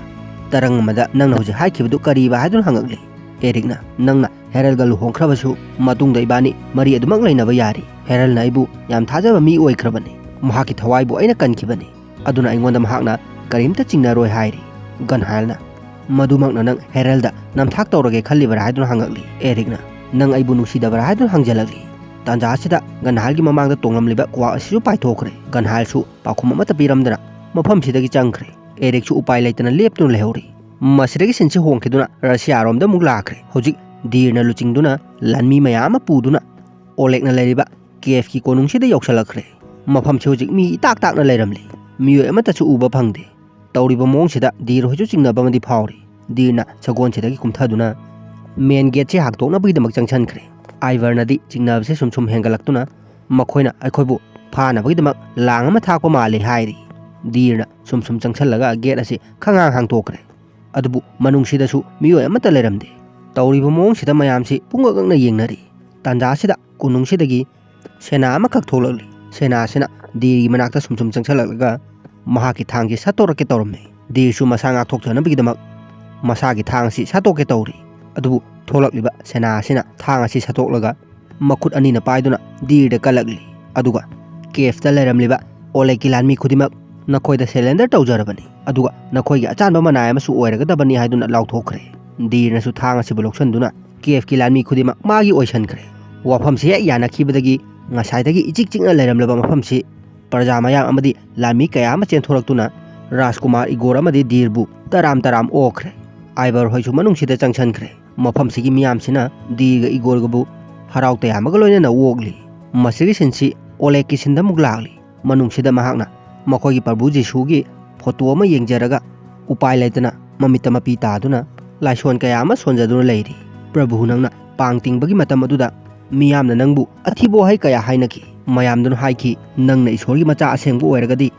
"ꯇꯔꯪ ꯑꯃꯗ ꯅꯪꯅ ꯍꯧꯖꯤꯛ ꯍꯥꯏꯈꯤꯕꯗꯨ ꯀꯔꯤꯕ?" ꯍꯥꯏꯗꯨꯅ ꯍꯪꯉꯛꯂꯤ꯫ ꯑꯦꯔꯤꯛꯅ, "ꯅꯪꯅ ꯍꯦꯔꯜꯒ ꯂꯨꯍꯣꯡꯈ꯭ꯔꯕꯁꯨ ꯃꯇꯨꯡꯗ ꯏꯕꯥꯅꯤ ꯃꯔꯤ ꯑꯗꯨꯃꯛ ꯂꯩꯅꯕ ꯌꯥꯔꯤ꯫ ꯍꯦꯔꯜꯅ ꯑꯩꯕꯨ ꯌꯥꯝ ꯊꯥꯖꯕ ꯃꯤ ꯑꯣꯏꯈ꯭ꯔꯕꯅꯤ꯫ ꯃꯍꯥꯛꯀꯤ ꯊꯋꯥꯏꯕꯨ ꯑꯩꯅ ꯀꯟꯈꯤꯕꯅꯤ꯫ ꯑꯗꯨꯅ ꯑꯩꯉꯣꯟꯗ ꯃꯍꯥꯛꯅ ꯀꯔꯤꯝꯇ ꯆꯤꯡꯅꯔꯣꯏ" ꯍꯥꯏꯔꯤ꯫ ꯒꯟꯍꯥꯏꯜꯅ, "ꯃꯗꯨꯃꯛꯅ ꯅꯪ ꯍꯦꯔꯜꯗ ꯅꯝꯊꯥꯛ ꯇꯧꯔꯒꯦ ꯈꯜꯂꯤꯕꯔꯥ?" ꯍꯥꯏꯗꯨꯅ ꯍꯪꯉꯛꯂꯤ꯫ ꯑꯦꯔꯤꯛꯅ, "ꯅꯪ ꯑꯩꯕꯨ ꯅꯨꯡꯁꯤꯗꯕꯔꯥ?" ꯍꯥꯏꯗꯨꯅ ꯍꯪꯖꯜꯂꯛꯂꯤ꯫ ꯇꯥꯟꯖꯥ ꯑꯁꯤꯗ ꯒꯟꯍꯥꯏꯜꯒꯤ ꯃꯃꯥꯡꯗ ꯇꯣꯡꯂꯝꯂꯤꯕ ꯀ꯭ꯋꯥꯛ ꯑꯁꯤꯁꯨ ꯄꯥꯏꯊꯣꯛꯈ꯭ꯔꯦ꯫ ꯒꯟꯍꯥꯏꯜꯁꯨ ꯄꯥꯎꯈꯨꯝ ꯑꯃꯠꯇ ꯄꯤꯔꯝꯗꯅ ꯃꯐꯝꯁꯤꯗꯒꯤ ꯆꯪꯈ꯭ꯔꯦ꯫ ꯑꯦꯔꯤꯛꯁꯨ ꯎꯄꯥꯏ ꯂꯩꯇꯅ ꯂꯦꯞꯇꯨꯅ ꯂꯩꯍꯧꯔꯤ꯫ ꯃꯁꯤꯗꯒꯤ ꯁꯤꯟꯁꯤ ꯍꯣꯡꯈꯤꯗꯨꯅ ꯔꯁꯤꯌꯥꯔꯣꯝꯗ ꯑꯃꯨꯛ ꯂꯥꯛꯈ꯭ꯔꯦ꯫ ꯍꯧꯖꯤꯛ ꯗꯤꯔꯅ ꯂꯨꯆꯤꯡꯗꯨꯅ ꯂꯥꯟꯃꯤ ꯃꯌꯥꯝ ꯑꯃ ꯄꯨꯗꯨꯅ ꯑꯣꯂꯦꯛꯅ ꯂꯩꯔꯤꯕ ꯀꯦꯐꯀꯤ ꯀꯣꯅꯨꯡꯁꯤꯗ ꯌꯧꯁꯤꯜꯂꯛꯈ꯭ꯔꯦ꯫ ꯃꯐꯝꯁꯤ ꯍꯧꯖꯤꯛ ꯃꯤ ꯏꯇꯥꯛ ꯇꯥꯛꯅ ꯂꯩꯔꯝꯂꯤ꯫ ꯃꯤꯑꯣꯏ ꯑꯃꯠꯇꯁꯨ ꯎꯕ ꯐꯪꯗꯦ꯫ ꯇꯧꯔꯤꯕ ꯃꯑꯣꯡꯁꯤꯗ ꯗꯤꯔ ꯍꯣꯏꯁꯨ ꯆꯤꯡꯅꯕ ꯑꯃꯗꯤ ꯐꯥꯎꯔꯤ꯫ ꯗꯤꯔꯅ ꯁꯒꯣꯜꯁꯤꯗꯒꯤ ꯀꯨꯝꯊꯗꯨꯅ ꯃꯦꯟ ꯒꯦꯠꯁꯤ ꯍꯥꯡꯗꯣꯛꯅꯕꯒꯤꯗꯃꯛ ꯆꯪꯁꯤꯟꯈ꯭ꯔꯦ꯫ ꯑꯥꯏꯚꯔꯅꯗꯤ ꯆꯤꯡꯅꯕꯁꯦ ꯁꯨꯝ ꯁꯨꯝ ꯍꯦꯟꯒꯠꯂꯛꯇꯨꯅ ꯃꯈꯣꯏꯅ ꯑꯩꯈꯣꯏꯕꯨ ꯐꯥꯅꯕꯒꯤꯗꯃꯛ ꯂꯥꯡ ꯑꯃ ꯊꯥꯛꯄ ꯃꯥꯜꯂꯤ ꯍꯥꯏꯔꯤ꯫ ꯗꯤꯔꯅ ꯁꯨꯝ ꯁꯨꯝ ꯆꯪꯁꯤꯜꯂꯒ ꯒꯦꯠ ꯑꯁꯤ ꯈꯪꯍꯥꯡ ꯍꯥꯡꯗꯣꯛꯈ꯭ꯔꯦ꯫ ꯑꯗꯨꯕꯨ ꯃꯅꯨꯡꯁꯤꯗꯁꯨ ꯃꯤꯑꯣꯏ ꯑꯃꯠꯇ ꯂꯩꯔꯝꯗꯦ꯫ ꯇꯧꯔꯤꯕ ꯃꯑꯣꯡꯁꯤꯗ ꯃꯌꯥꯝꯁꯤ ꯄꯨꯡꯉꯛ ꯉꯛꯅ ꯌꯦꯡꯅꯔꯤ꯫ ꯇꯥꯟꯖꯥꯁꯤꯗ ꯀꯣꯅꯨꯡꯁꯤꯗꯒꯤ ꯁꯦꯅꯥ ꯑꯃꯈꯛ ꯊꯣꯛꯂꯛꯂꯤ꯫ ꯁꯦꯅꯥ ꯑꯁꯤꯅ ꯗꯤꯔꯒꯤ ꯃꯅꯥꯛꯇ ꯁꯨꯝ ꯁꯨꯝ ꯆꯪꯁꯤꯜꯂꯛꯂꯒ ꯃꯍꯥꯛꯀꯤ ꯊꯥꯡꯁꯤ ꯁꯠꯇꯣꯔꯛꯀꯦ ꯇꯧꯔꯝꯃꯤ꯫ ꯗꯤꯔꯁꯨ ꯃꯁꯥ ꯉꯥꯛꯊꯣꯛꯆꯅꯕꯒꯤꯗꯃꯛ ꯃꯁꯥꯒꯤ ꯊꯥꯡ ꯑꯁꯤ ꯁꯠꯇꯣꯛꯀꯦ ꯇꯧꯔꯤ꯫ ꯑꯗꯨꯕꯨ ꯊꯣꯛꯂꯛꯂꯤꯕ ꯁꯦꯅꯥ ꯑꯁꯤꯅ ꯊꯥꯡ ꯑꯁꯤ ꯁꯠꯇꯣꯛꯂꯒ ꯃꯈꯨꯠ ꯑꯅꯤꯅ ꯄꯥꯏꯗꯨꯅ ꯗꯤꯔꯗ ꯀꯜꯂꯛꯂꯤ꯫ ꯑꯗꯨꯒ ꯀꯦꯐꯇ ꯂꯩꯔꯝꯂꯤꯕ ꯑꯣꯂꯦꯛꯀꯤ ꯂꯥꯟꯃꯤ ꯈꯨꯗꯤꯡꯃꯛ ꯅꯈꯣꯏꯗ ꯁꯦꯂꯦꯟꯗꯔ ꯇꯧꯖꯔꯕꯅꯤ, ꯑꯗꯨꯒ ꯅꯈꯣꯏꯒꯤ ꯑꯆꯥꯟꯕ ꯃꯅꯥꯏ ꯑꯃꯁꯨ ꯑꯣꯏꯔꯒꯗꯕꯅꯤ ꯍꯥꯏꯗꯨꯅ ꯂꯥꯎꯊꯣꯛꯈ꯭ꯔꯦ꯫ ꯗꯤꯔꯅꯁꯨ ꯊꯥꯡ ꯑꯁꯤꯕꯨ ꯂꯧꯁꯤꯟꯗꯨꯅ ꯀꯦꯐꯀꯤ ꯂꯥꯟꯃꯤ ꯈꯨꯗꯤꯡꯃꯛ ꯃꯥꯒꯤ ꯑꯣꯏꯁꯟꯈ꯭ꯔꯦ꯫ ꯋꯥꯐꯝꯁꯤ ꯍꯦꯛ ꯌꯥꯅꯈꯤꯕꯗꯒꯤ ꯉꯁꯥꯏꯗꯒꯤ ꯏꯆꯤꯛ ꯆꯤꯛꯅ ꯂꯩꯔꯝꯂꯕ ꯃꯐꯝꯁꯤ ꯄ꯭ꯔꯖꯥ ꯃꯌꯥꯝ ꯑꯃꯗꯤ ꯂꯥꯟꯃꯤ ꯀꯌꯥ ꯑꯃ ꯆꯦꯟꯊꯣꯔꯛꯇꯨꯅ ꯔꯥꯖꯀꯨꯃꯥꯔ ꯏꯒꯣꯔ ꯑꯃꯗꯤ ꯗꯤꯔꯕꯨ ꯇꯔꯥꯝ ꯇꯔꯥꯝ ꯑꯣꯛꯈ꯭ꯔꯦ꯫ ꯑꯥꯏꯕꯔ ꯍꯣꯏꯁꯨ ꯃꯅꯨꯡꯁꯤꯗ ꯆꯪꯁꯤꯟꯈ꯭ꯔꯦ꯫ ꯃꯐꯝꯁꯤꯒꯤ ꯃꯤꯌꯥꯝꯁꯤꯅ ꯗꯤꯔꯒ ꯏꯒꯣꯔꯒꯕꯨ ꯍꯔꯥꯎ ꯇꯌꯥꯝꯕꯒ ꯂꯣꯏꯅꯅ ꯑꯣꯛꯂꯤ꯫ ꯃꯁꯤꯒꯤ ꯁꯤꯟꯁꯤ ꯑꯣꯂꯦꯛꯀꯤ ꯁꯤꯟꯗ ꯑꯃꯨꯛ ꯂꯥꯛꯂꯤ꯫ ꯃꯅꯨꯡꯁꯤꯗ ꯃꯍꯥꯛꯅ ꯃꯈꯣꯏꯒꯤ ꯄ꯭ꯔꯚꯨ ꯖꯤꯁꯨꯒꯤ ꯐꯣꯇꯣ ꯑꯃ ꯌꯦꯡꯖꯔꯒ ꯎꯄꯥꯏ ꯂꯩꯇꯅ ꯃꯃꯤꯠꯇ ꯃꯄꯤ ꯇꯥꯗꯨꯅ ꯂꯥꯏꯁꯣꯟ ꯀꯌꯥ ꯑꯃ ꯁꯣꯟꯖꯗꯨꯅ ꯂꯩꯔꯤ꯫ "ꯄ꯭ꯔꯚꯨ, ꯅꯪꯅ ꯄꯥꯡ ꯇꯤꯡꯕꯒꯤ ꯃꯇꯝ ꯑꯗꯨꯗ ꯃꯤꯌꯥꯝꯅ ꯅꯪꯕꯨ ꯑꯊꯤꯕ ꯋꯥꯍꯩ ꯀꯌꯥ ꯍꯥꯏꯅꯈꯤ꯫ ꯃꯌꯥꯝꯗꯨꯅ ꯍꯥꯏꯈꯤ, 'ꯅꯪꯅ ꯏꯁꯣꯔꯒꯤ ꯃꯆꯥ ꯑꯁꯦꯡꯕ ꯑꯣꯏꯔꯒꯗꯤ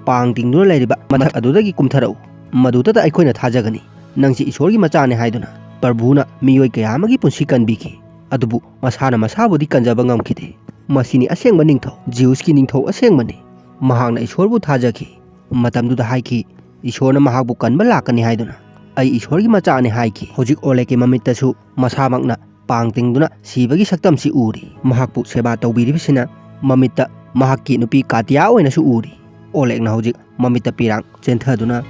ꯄꯥꯡ ꯇꯤꯡꯗꯨꯅ ꯂꯩꯔꯤꯕ ꯃꯊꯛ ꯑꯗꯨꯗꯒꯤ ꯀꯨꯝꯊꯔꯛꯎ꯫ ꯃꯗꯨꯗꯇ ꯑꯩꯈꯣꯏꯅ ꯊꯥꯖꯒꯅꯤ꯫ ꯅꯪꯁꯤ ꯏꯁꯣꯔꯒꯤ ꯃꯆꯥꯅꯤ' ꯍꯥꯏꯗꯨꯅ꯫ ꯄ꯭ꯔꯚꯨꯅ ꯃꯤꯑꯣꯏ ꯀꯌꯥ ꯑꯃꯒꯤ ꯄꯨꯟꯁꯤ ꯀꯟꯕꯤꯈꯤ꯫ ꯑꯗꯨꯕꯨ ꯃꯁꯥꯅ ꯃꯁꯥꯕꯨꯗꯤ ꯀꯟꯖꯕ ꯉꯝꯈꯤꯗꯦ꯫ "ꯃꯁꯤꯅꯤ ꯑꯁꯦꯡꯕ ꯅꯤꯡꯊꯧ, ꯖꯤꯎꯁꯀꯤ ꯅꯤꯡꯊꯧ ꯑꯁꯦꯡꯕꯅꯤ꯫ ꯃꯍꯥꯛꯅ ꯏꯁꯣꯔꯕꯨ ꯊꯥꯖꯈꯤ꯫ ꯃꯇꯝꯗꯨꯗ ꯍꯥꯏꯈꯤ, ꯏꯁꯣꯔꯅ ꯃꯍꯥꯛꯄꯨ ꯀꯟꯕ ꯂꯥꯛꯀꯅꯤ ꯍꯥꯏꯗꯨꯅ꯫ ꯑꯩ ꯏꯁꯣꯔꯒꯤ ꯃꯆꯥꯅꯤ ꯍꯥꯏꯈꯤ"꯫ ꯍꯧꯖꯤꯛ ꯑꯣꯂꯦꯒꯀꯤ ꯃꯃꯤꯠꯇꯁꯨ ꯃꯁꯥꯃꯛꯅ ꯄꯥꯡ ꯇꯤꯡꯗꯨꯅ ꯁꯤꯕꯒꯤ ꯁꯛꯇꯝꯁꯤ ꯎꯔꯤ꯫ ꯃꯍꯥꯛꯄꯨ ꯁꯦꯕꯥ ꯇꯧꯕꯤꯔꯤꯕꯁꯤꯅ ꯃꯃꯤꯠꯇ ꯃꯍꯥꯛꯀꯤ ꯅꯨꯄꯤ ꯀꯥꯇꯤꯌꯥ ꯑꯣꯏꯅꯁꯨ ꯎꯔꯤ꯫ ꯑꯣꯂꯦꯒꯅ ꯍꯧꯖꯤꯛ ꯃꯃꯤꯠꯇ ꯄꯤꯔꯥꯡ ꯆꯦꯟꯊꯗꯨꯅ,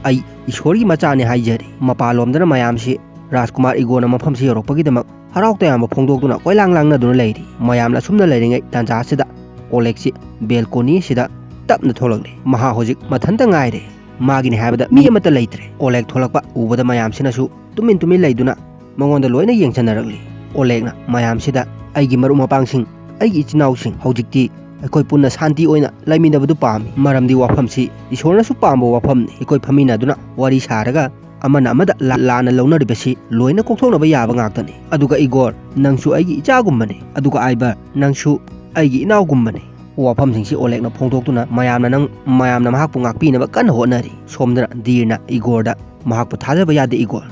"ꯑꯩ ꯏꯁꯣꯔꯒꯤ ꯃꯆꯥꯅꯤ ꯍꯥꯏꯖꯔꯤ"꯫ ꯃꯄꯥꯟꯂꯣꯝꯗꯅ ꯃꯌꯥꯝꯁꯤ ꯔꯥꯖꯀꯨꯃꯥꯔ ꯏꯒꯣꯔꯅ ꯃꯐꯝꯁꯤ ꯌꯧꯔꯛꯄꯒꯤꯗꯃꯛ ꯍꯔꯥꯎ ꯇꯌꯥꯝꯕ ꯐꯣꯡꯗꯣꯛꯇꯨꯅ ꯀꯣꯏꯂꯥꯡ ꯂꯥꯡꯅꯗꯨꯅ ꯂꯩꯔꯤ꯫ ꯃꯌꯥꯝꯅ ꯑꯁꯨꯝꯅ ꯂꯩꯔꯤꯉꯩ ꯇꯥꯟꯖꯥꯁꯤꯗ ꯑꯣꯂꯦꯒꯁꯤ ꯕꯦꯜꯀꯣꯅꯤ ꯑꯁꯤꯗ ꯇꯞꯅ ꯊꯣꯛꯂꯛꯂꯤ꯫ ꯃꯍꯥꯛ ꯍꯧꯖꯤꯛ ꯃꯊꯟꯇ ꯉꯥꯏꯔꯦ꯫ ꯃꯥꯒꯤꯅꯤ ꯍꯥꯏꯕꯗ ꯃꯤ ꯑꯃꯠꯇ ꯂꯩꯇ꯭ꯔꯦ꯫ ꯑꯣꯂꯦꯒ ꯊꯣꯛꯂꯛꯄ ꯎꯕꯗ ꯃꯌꯥꯝꯁꯤꯅꯁꯨ ꯇꯨꯃꯤꯟ ꯇꯨꯃꯤꯟ ꯂꯩꯗꯨꯅ ꯃꯉꯣꯟꯗ ꯂꯣꯏꯅ ꯌꯦꯡꯁꯤꯟꯅꯔꯛꯂꯤ꯫ ꯑꯣꯂꯦꯒꯅ ꯃꯌꯥꯝꯁꯤꯗ, "ꯑꯩꯒꯤ ꯃꯔꯨꯞ ꯃꯄꯥꯡꯁꯤꯡ, ꯑꯩꯒꯤ ꯏꯆꯤꯟ ꯏꯅꯥꯎꯁꯤꯡ, ꯍꯧꯖꯤꯛꯇꯤ ꯑꯩꯈꯣꯏ ꯄꯨꯟꯅ ꯁꯥꯟꯇꯤ ꯑꯣꯏꯅ ꯂꯩꯃꯤꯟꯅꯕꯗꯨ ꯄꯥꯝꯃꯤ꯫ ꯃꯔꯝꯗꯤ ꯋꯥꯐꯝꯁꯤ ꯏꯁꯣꯔꯅꯁꯨ ꯄꯥꯝꯕ ꯋꯥꯐꯝꯅꯤ꯫ ꯑꯩꯈꯣꯏ ꯐꯝꯃꯤꯟꯅꯗꯨꯅ ꯋꯥꯔꯤ ꯁꯥꯔꯒ ꯑꯃꯅ ꯑꯃꯗ ꯂꯥ-, ꯂꯥꯟꯅ ꯂꯧꯅꯔꯤꯕꯁꯤ ꯂꯣꯏꯅ ꯀꯣꯛꯊꯣꯛꯅꯕ ꯌꯥꯕ ꯉꯥꯛꯇꯅꯤ꯫ ꯑꯗꯨꯒ ꯏꯒꯣꯔ, ꯅꯪꯁꯨ ꯑꯩꯒꯤ ꯏꯆꯥꯒꯨꯝꯕꯅꯤ꯫ ꯑꯗꯨꯒ ꯑꯥꯏꯕꯔ, ꯅꯪꯁꯨ ꯑꯩꯒꯤ ꯏꯅꯥꯎꯒꯨꯝꯕꯅꯤ"꯫ ꯋꯥꯐꯝꯁꯤꯡꯁꯤ ꯑꯣꯂꯦꯒꯅ ꯐꯣꯡꯗꯣꯛꯇꯨꯅ ꯃꯌꯥꯝꯅ ꯅꯪ-, ꯃꯌꯥꯝꯅ ꯃꯍꯥꯛꯄꯨ ꯉꯥꯛꯄꯤꯅꯕ ꯀꯟꯅ ꯍꯣꯠꯅꯔꯤ꯫ ꯁꯣꯝꯗꯅ ꯗꯤꯔꯅ ꯏꯒꯣꯔꯗ, "ꯃꯍꯥꯛꯄꯨ ꯊꯥꯖꯕ ꯌꯥꯗꯦ ꯏꯒꯣꯔ꯫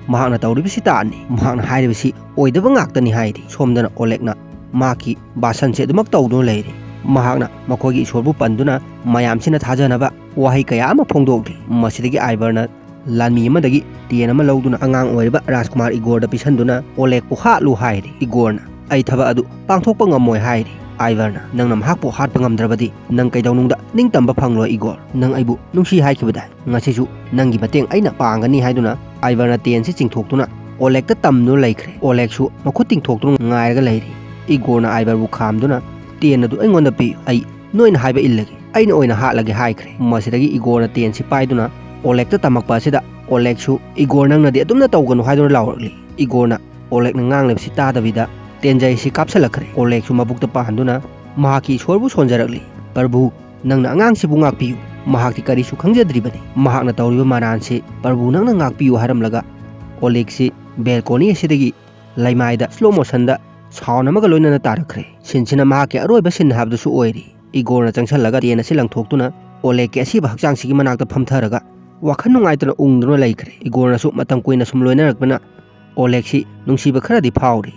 ꯃꯍꯥꯛꯅ ꯇꯧꯔꯤꯕꯁꯤ ꯇꯥꯅꯤ꯫ ꯃꯍꯥꯛꯅ ꯍꯥꯏꯔꯤꯕꯁꯤ ꯑꯣꯏꯗꯕ ꯉꯥꯛꯇꯅꯤ" ꯍꯥꯏꯔꯤ꯫ ꯁꯣꯝꯗꯅ ꯑꯣꯂꯦꯒꯅ ꯃꯍꯥꯛꯀꯤ ꯚꯥꯁꯟꯁꯦ ꯑꯗꯨꯃꯛ ꯇꯧꯗꯨꯅ ꯂꯩꯔꯤ꯫ ꯃꯍꯥꯛꯅ ꯃꯈꯣꯏꯒꯤ ꯏꯁꯣꯔꯕꯨ ꯄꯟꯗꯨꯅ ꯃꯌꯥꯝꯁꯤꯅ ꯊꯥꯖꯅꯕ ꯋꯥꯍꯩ ꯀꯌꯥ ꯑꯃ ꯐꯣꯡꯗꯣꯛꯂꯤ꯫ ꯃꯁꯤꯗꯒꯤ ꯑꯥꯏꯕꯔꯅ ꯂꯥꯟꯃꯤ ꯑꯃꯗꯒꯤ ꯇꯦꯟ ꯑꯃ ꯂꯧꯗꯨꯅ ꯑꯉꯥꯡ ꯑꯣꯏꯔꯤꯕ ꯔꯥꯖꯀꯨꯃꯥꯔ ꯏꯒꯣꯔꯗ ꯄꯤꯁꯟꯗꯨꯅ ꯑꯣꯂꯦꯒꯄꯨ ꯍꯥꯠꯂꯨ ꯍꯥꯏꯔꯤ꯫ ꯏꯒꯣꯔꯅ, "ꯑꯩ ꯊꯕꯛ ꯑꯗꯨ ꯄꯥꯡꯊꯣꯛꯄ ꯉꯝꯃꯣꯏ" ꯍꯥꯏꯔꯤ꯫ ꯑꯥꯏꯕꯔꯅ, "ꯅꯪꯅ ꯃꯍꯥꯛꯄꯨ ꯍꯥꯠꯄ ꯉꯝꯗ꯭ꯔꯕꯗꯤ ꯅꯪ ꯀꯩꯗꯧꯅꯨꯡꯗ ꯅꯤꯡꯇꯝꯕ ꯐꯪꯂꯣꯏ ꯏꯒꯣꯔ꯫ ꯅꯪ ꯑꯩꯕꯨ ꯅꯨꯡꯁꯤ ꯍꯥꯏꯈꯤꯕꯗꯥꯏ? ꯉꯁꯤꯁꯨ ꯅꯪꯒꯤ ꯃꯇꯦꯡ ꯑꯩꯅ ꯄꯥꯡꯒꯅꯤ" ꯍꯥꯏꯗꯨꯅ ꯑꯥꯏꯕꯔꯅ ꯇꯦꯟꯁꯤ ꯆꯤꯡꯊꯣꯛꯇꯨꯅ ꯑꯣꯂꯦꯒꯇ ꯇꯝꯗꯨꯅ ꯂꯩꯈ꯭ꯔꯦ꯫ ꯑꯣꯂꯦꯒꯁꯨ ꯃꯈꯨꯠ ꯇꯤꯡꯊꯣꯛꯇꯨꯅ ꯉꯥꯏꯔꯒ ꯂꯩꯔꯤ꯫ ꯏꯒꯣꯔꯅ ꯑꯥꯏꯕꯔꯕꯨ ꯈꯥꯝꯗꯨꯅ, "ꯇꯦꯟ ꯑꯗꯨ ꯑꯩꯉꯣꯟꯗ ꯄꯤꯌꯨ꯫ ꯑꯩ ꯅꯣꯏꯅ ꯍꯥꯏꯕ ꯏꯜꯂꯒꯦ꯫ ꯑꯩꯅ ꯑꯣꯏꯅ ꯍꯥꯠꯂꯒꯦ" ꯍꯥꯏꯈ꯭ꯔꯦ꯫ ꯃꯁꯤꯗꯒꯤ ꯏꯒꯣꯔꯅ ꯇꯦꯟꯁꯤ ꯄꯥꯏꯗꯨꯅ ꯑꯣꯂꯦꯒꯇ ꯇꯝꯃꯛꯄ ꯑꯁꯤꯗ ꯑꯣꯂꯦꯒꯁꯨ, "ꯏꯒꯣꯔ, ꯅꯪꯅꯗꯤ ꯑꯗꯨꯝꯅ ꯇꯧꯒꯅꯨ" ꯍꯥꯏꯗꯨꯅ ꯂꯥꯎꯔꯛꯂꯤ꯫ ꯏꯒꯣꯔꯅ ꯑꯣꯂꯦꯒꯅ ꯉꯥꯡꯂꯤꯕꯁꯤ ꯇꯥꯗꯕꯤꯗ ꯇꯦꯟꯖꯩꯁꯤ ꯀꯥꯞꯁꯤꯜꯂꯛꯈ꯭ꯔꯦ꯫ ꯑꯣꯂꯦꯒꯁꯨ ꯃꯕꯨꯛꯇ ꯄꯥꯟꯗꯨꯅ ꯃꯍꯥꯛꯀꯤ ꯏꯁꯣꯔꯕꯨ ꯁꯣꯟꯖꯔꯛꯂꯤ꯫ "ꯄ꯭ꯔꯚꯨ, ꯅꯪꯅ ꯑꯉꯥꯡꯁꯤꯕꯨ ꯉꯥꯛꯄꯤꯌꯨ꯫ ꯃꯍꯥꯛꯇꯤ ꯀꯔꯤꯁꯨ ꯈꯪꯖꯗ꯭ꯔꯤꯕꯅꯤ꯫ ꯃꯍꯥꯛꯅ ꯇꯧꯔꯤꯕ ꯃꯔꯥꯟꯁꯤ ꯄ꯭ꯔꯚꯨ ꯅꯪꯅ ꯉꯥꯛꯄꯤꯌꯨ" ꯍꯥꯏꯔꯝꯂꯒ ꯑꯣꯂꯦꯒꯁꯤ ꯕꯦꯜꯀꯣꯅꯤ ꯑꯁꯤꯗꯒꯤ ꯂꯩꯃꯥꯏꯗ ꯁ꯭ꯂꯣ ꯃꯣꯁꯟꯗ ꯁꯥꯎꯟ ꯑꯃꯒ ꯂꯣꯏꯅꯅ ꯇꯥꯔꯛꯈ꯭ꯔꯦ꯫ ꯁꯤꯟꯁꯤꯅ ꯃꯍꯥꯛꯀꯤ ꯑꯔꯣꯏꯕ ꯁꯤꯟ ꯍꯥꯏꯕꯗꯨꯁꯨ ꯑꯣꯏꯔꯤ꯫ ꯏꯒꯣꯔꯅ ꯆꯪꯁꯤꯜꯂꯒ ꯇꯦꯟ ꯑꯁꯤ ꯂꯪꯊꯣꯛꯇꯨꯅ ꯑꯣꯂꯦꯒꯀꯤ ꯑꯁꯤꯕ ꯍꯛꯆꯥꯡꯁꯤꯒꯤ ꯃꯅꯥꯛꯇ ꯐꯝꯊꯔꯒ ꯋꯥꯈꯜ ꯅꯨꯡꯉꯥꯏꯇꯅ ꯎꯪꯗꯨꯅ ꯂꯩꯈ꯭ꯔꯦ꯫ ꯏꯒꯣꯔꯅꯁꯨ ꯃꯇꯝ ꯀꯨꯏꯅ ꯁꯨꯝ ꯂꯣꯏꯅꯔꯛꯄꯅ ꯑꯣꯂꯦꯒꯁꯤ ꯅꯨꯡꯁꯤꯕ ꯈꯔꯗꯤ ꯐꯥꯎꯔꯤ꯫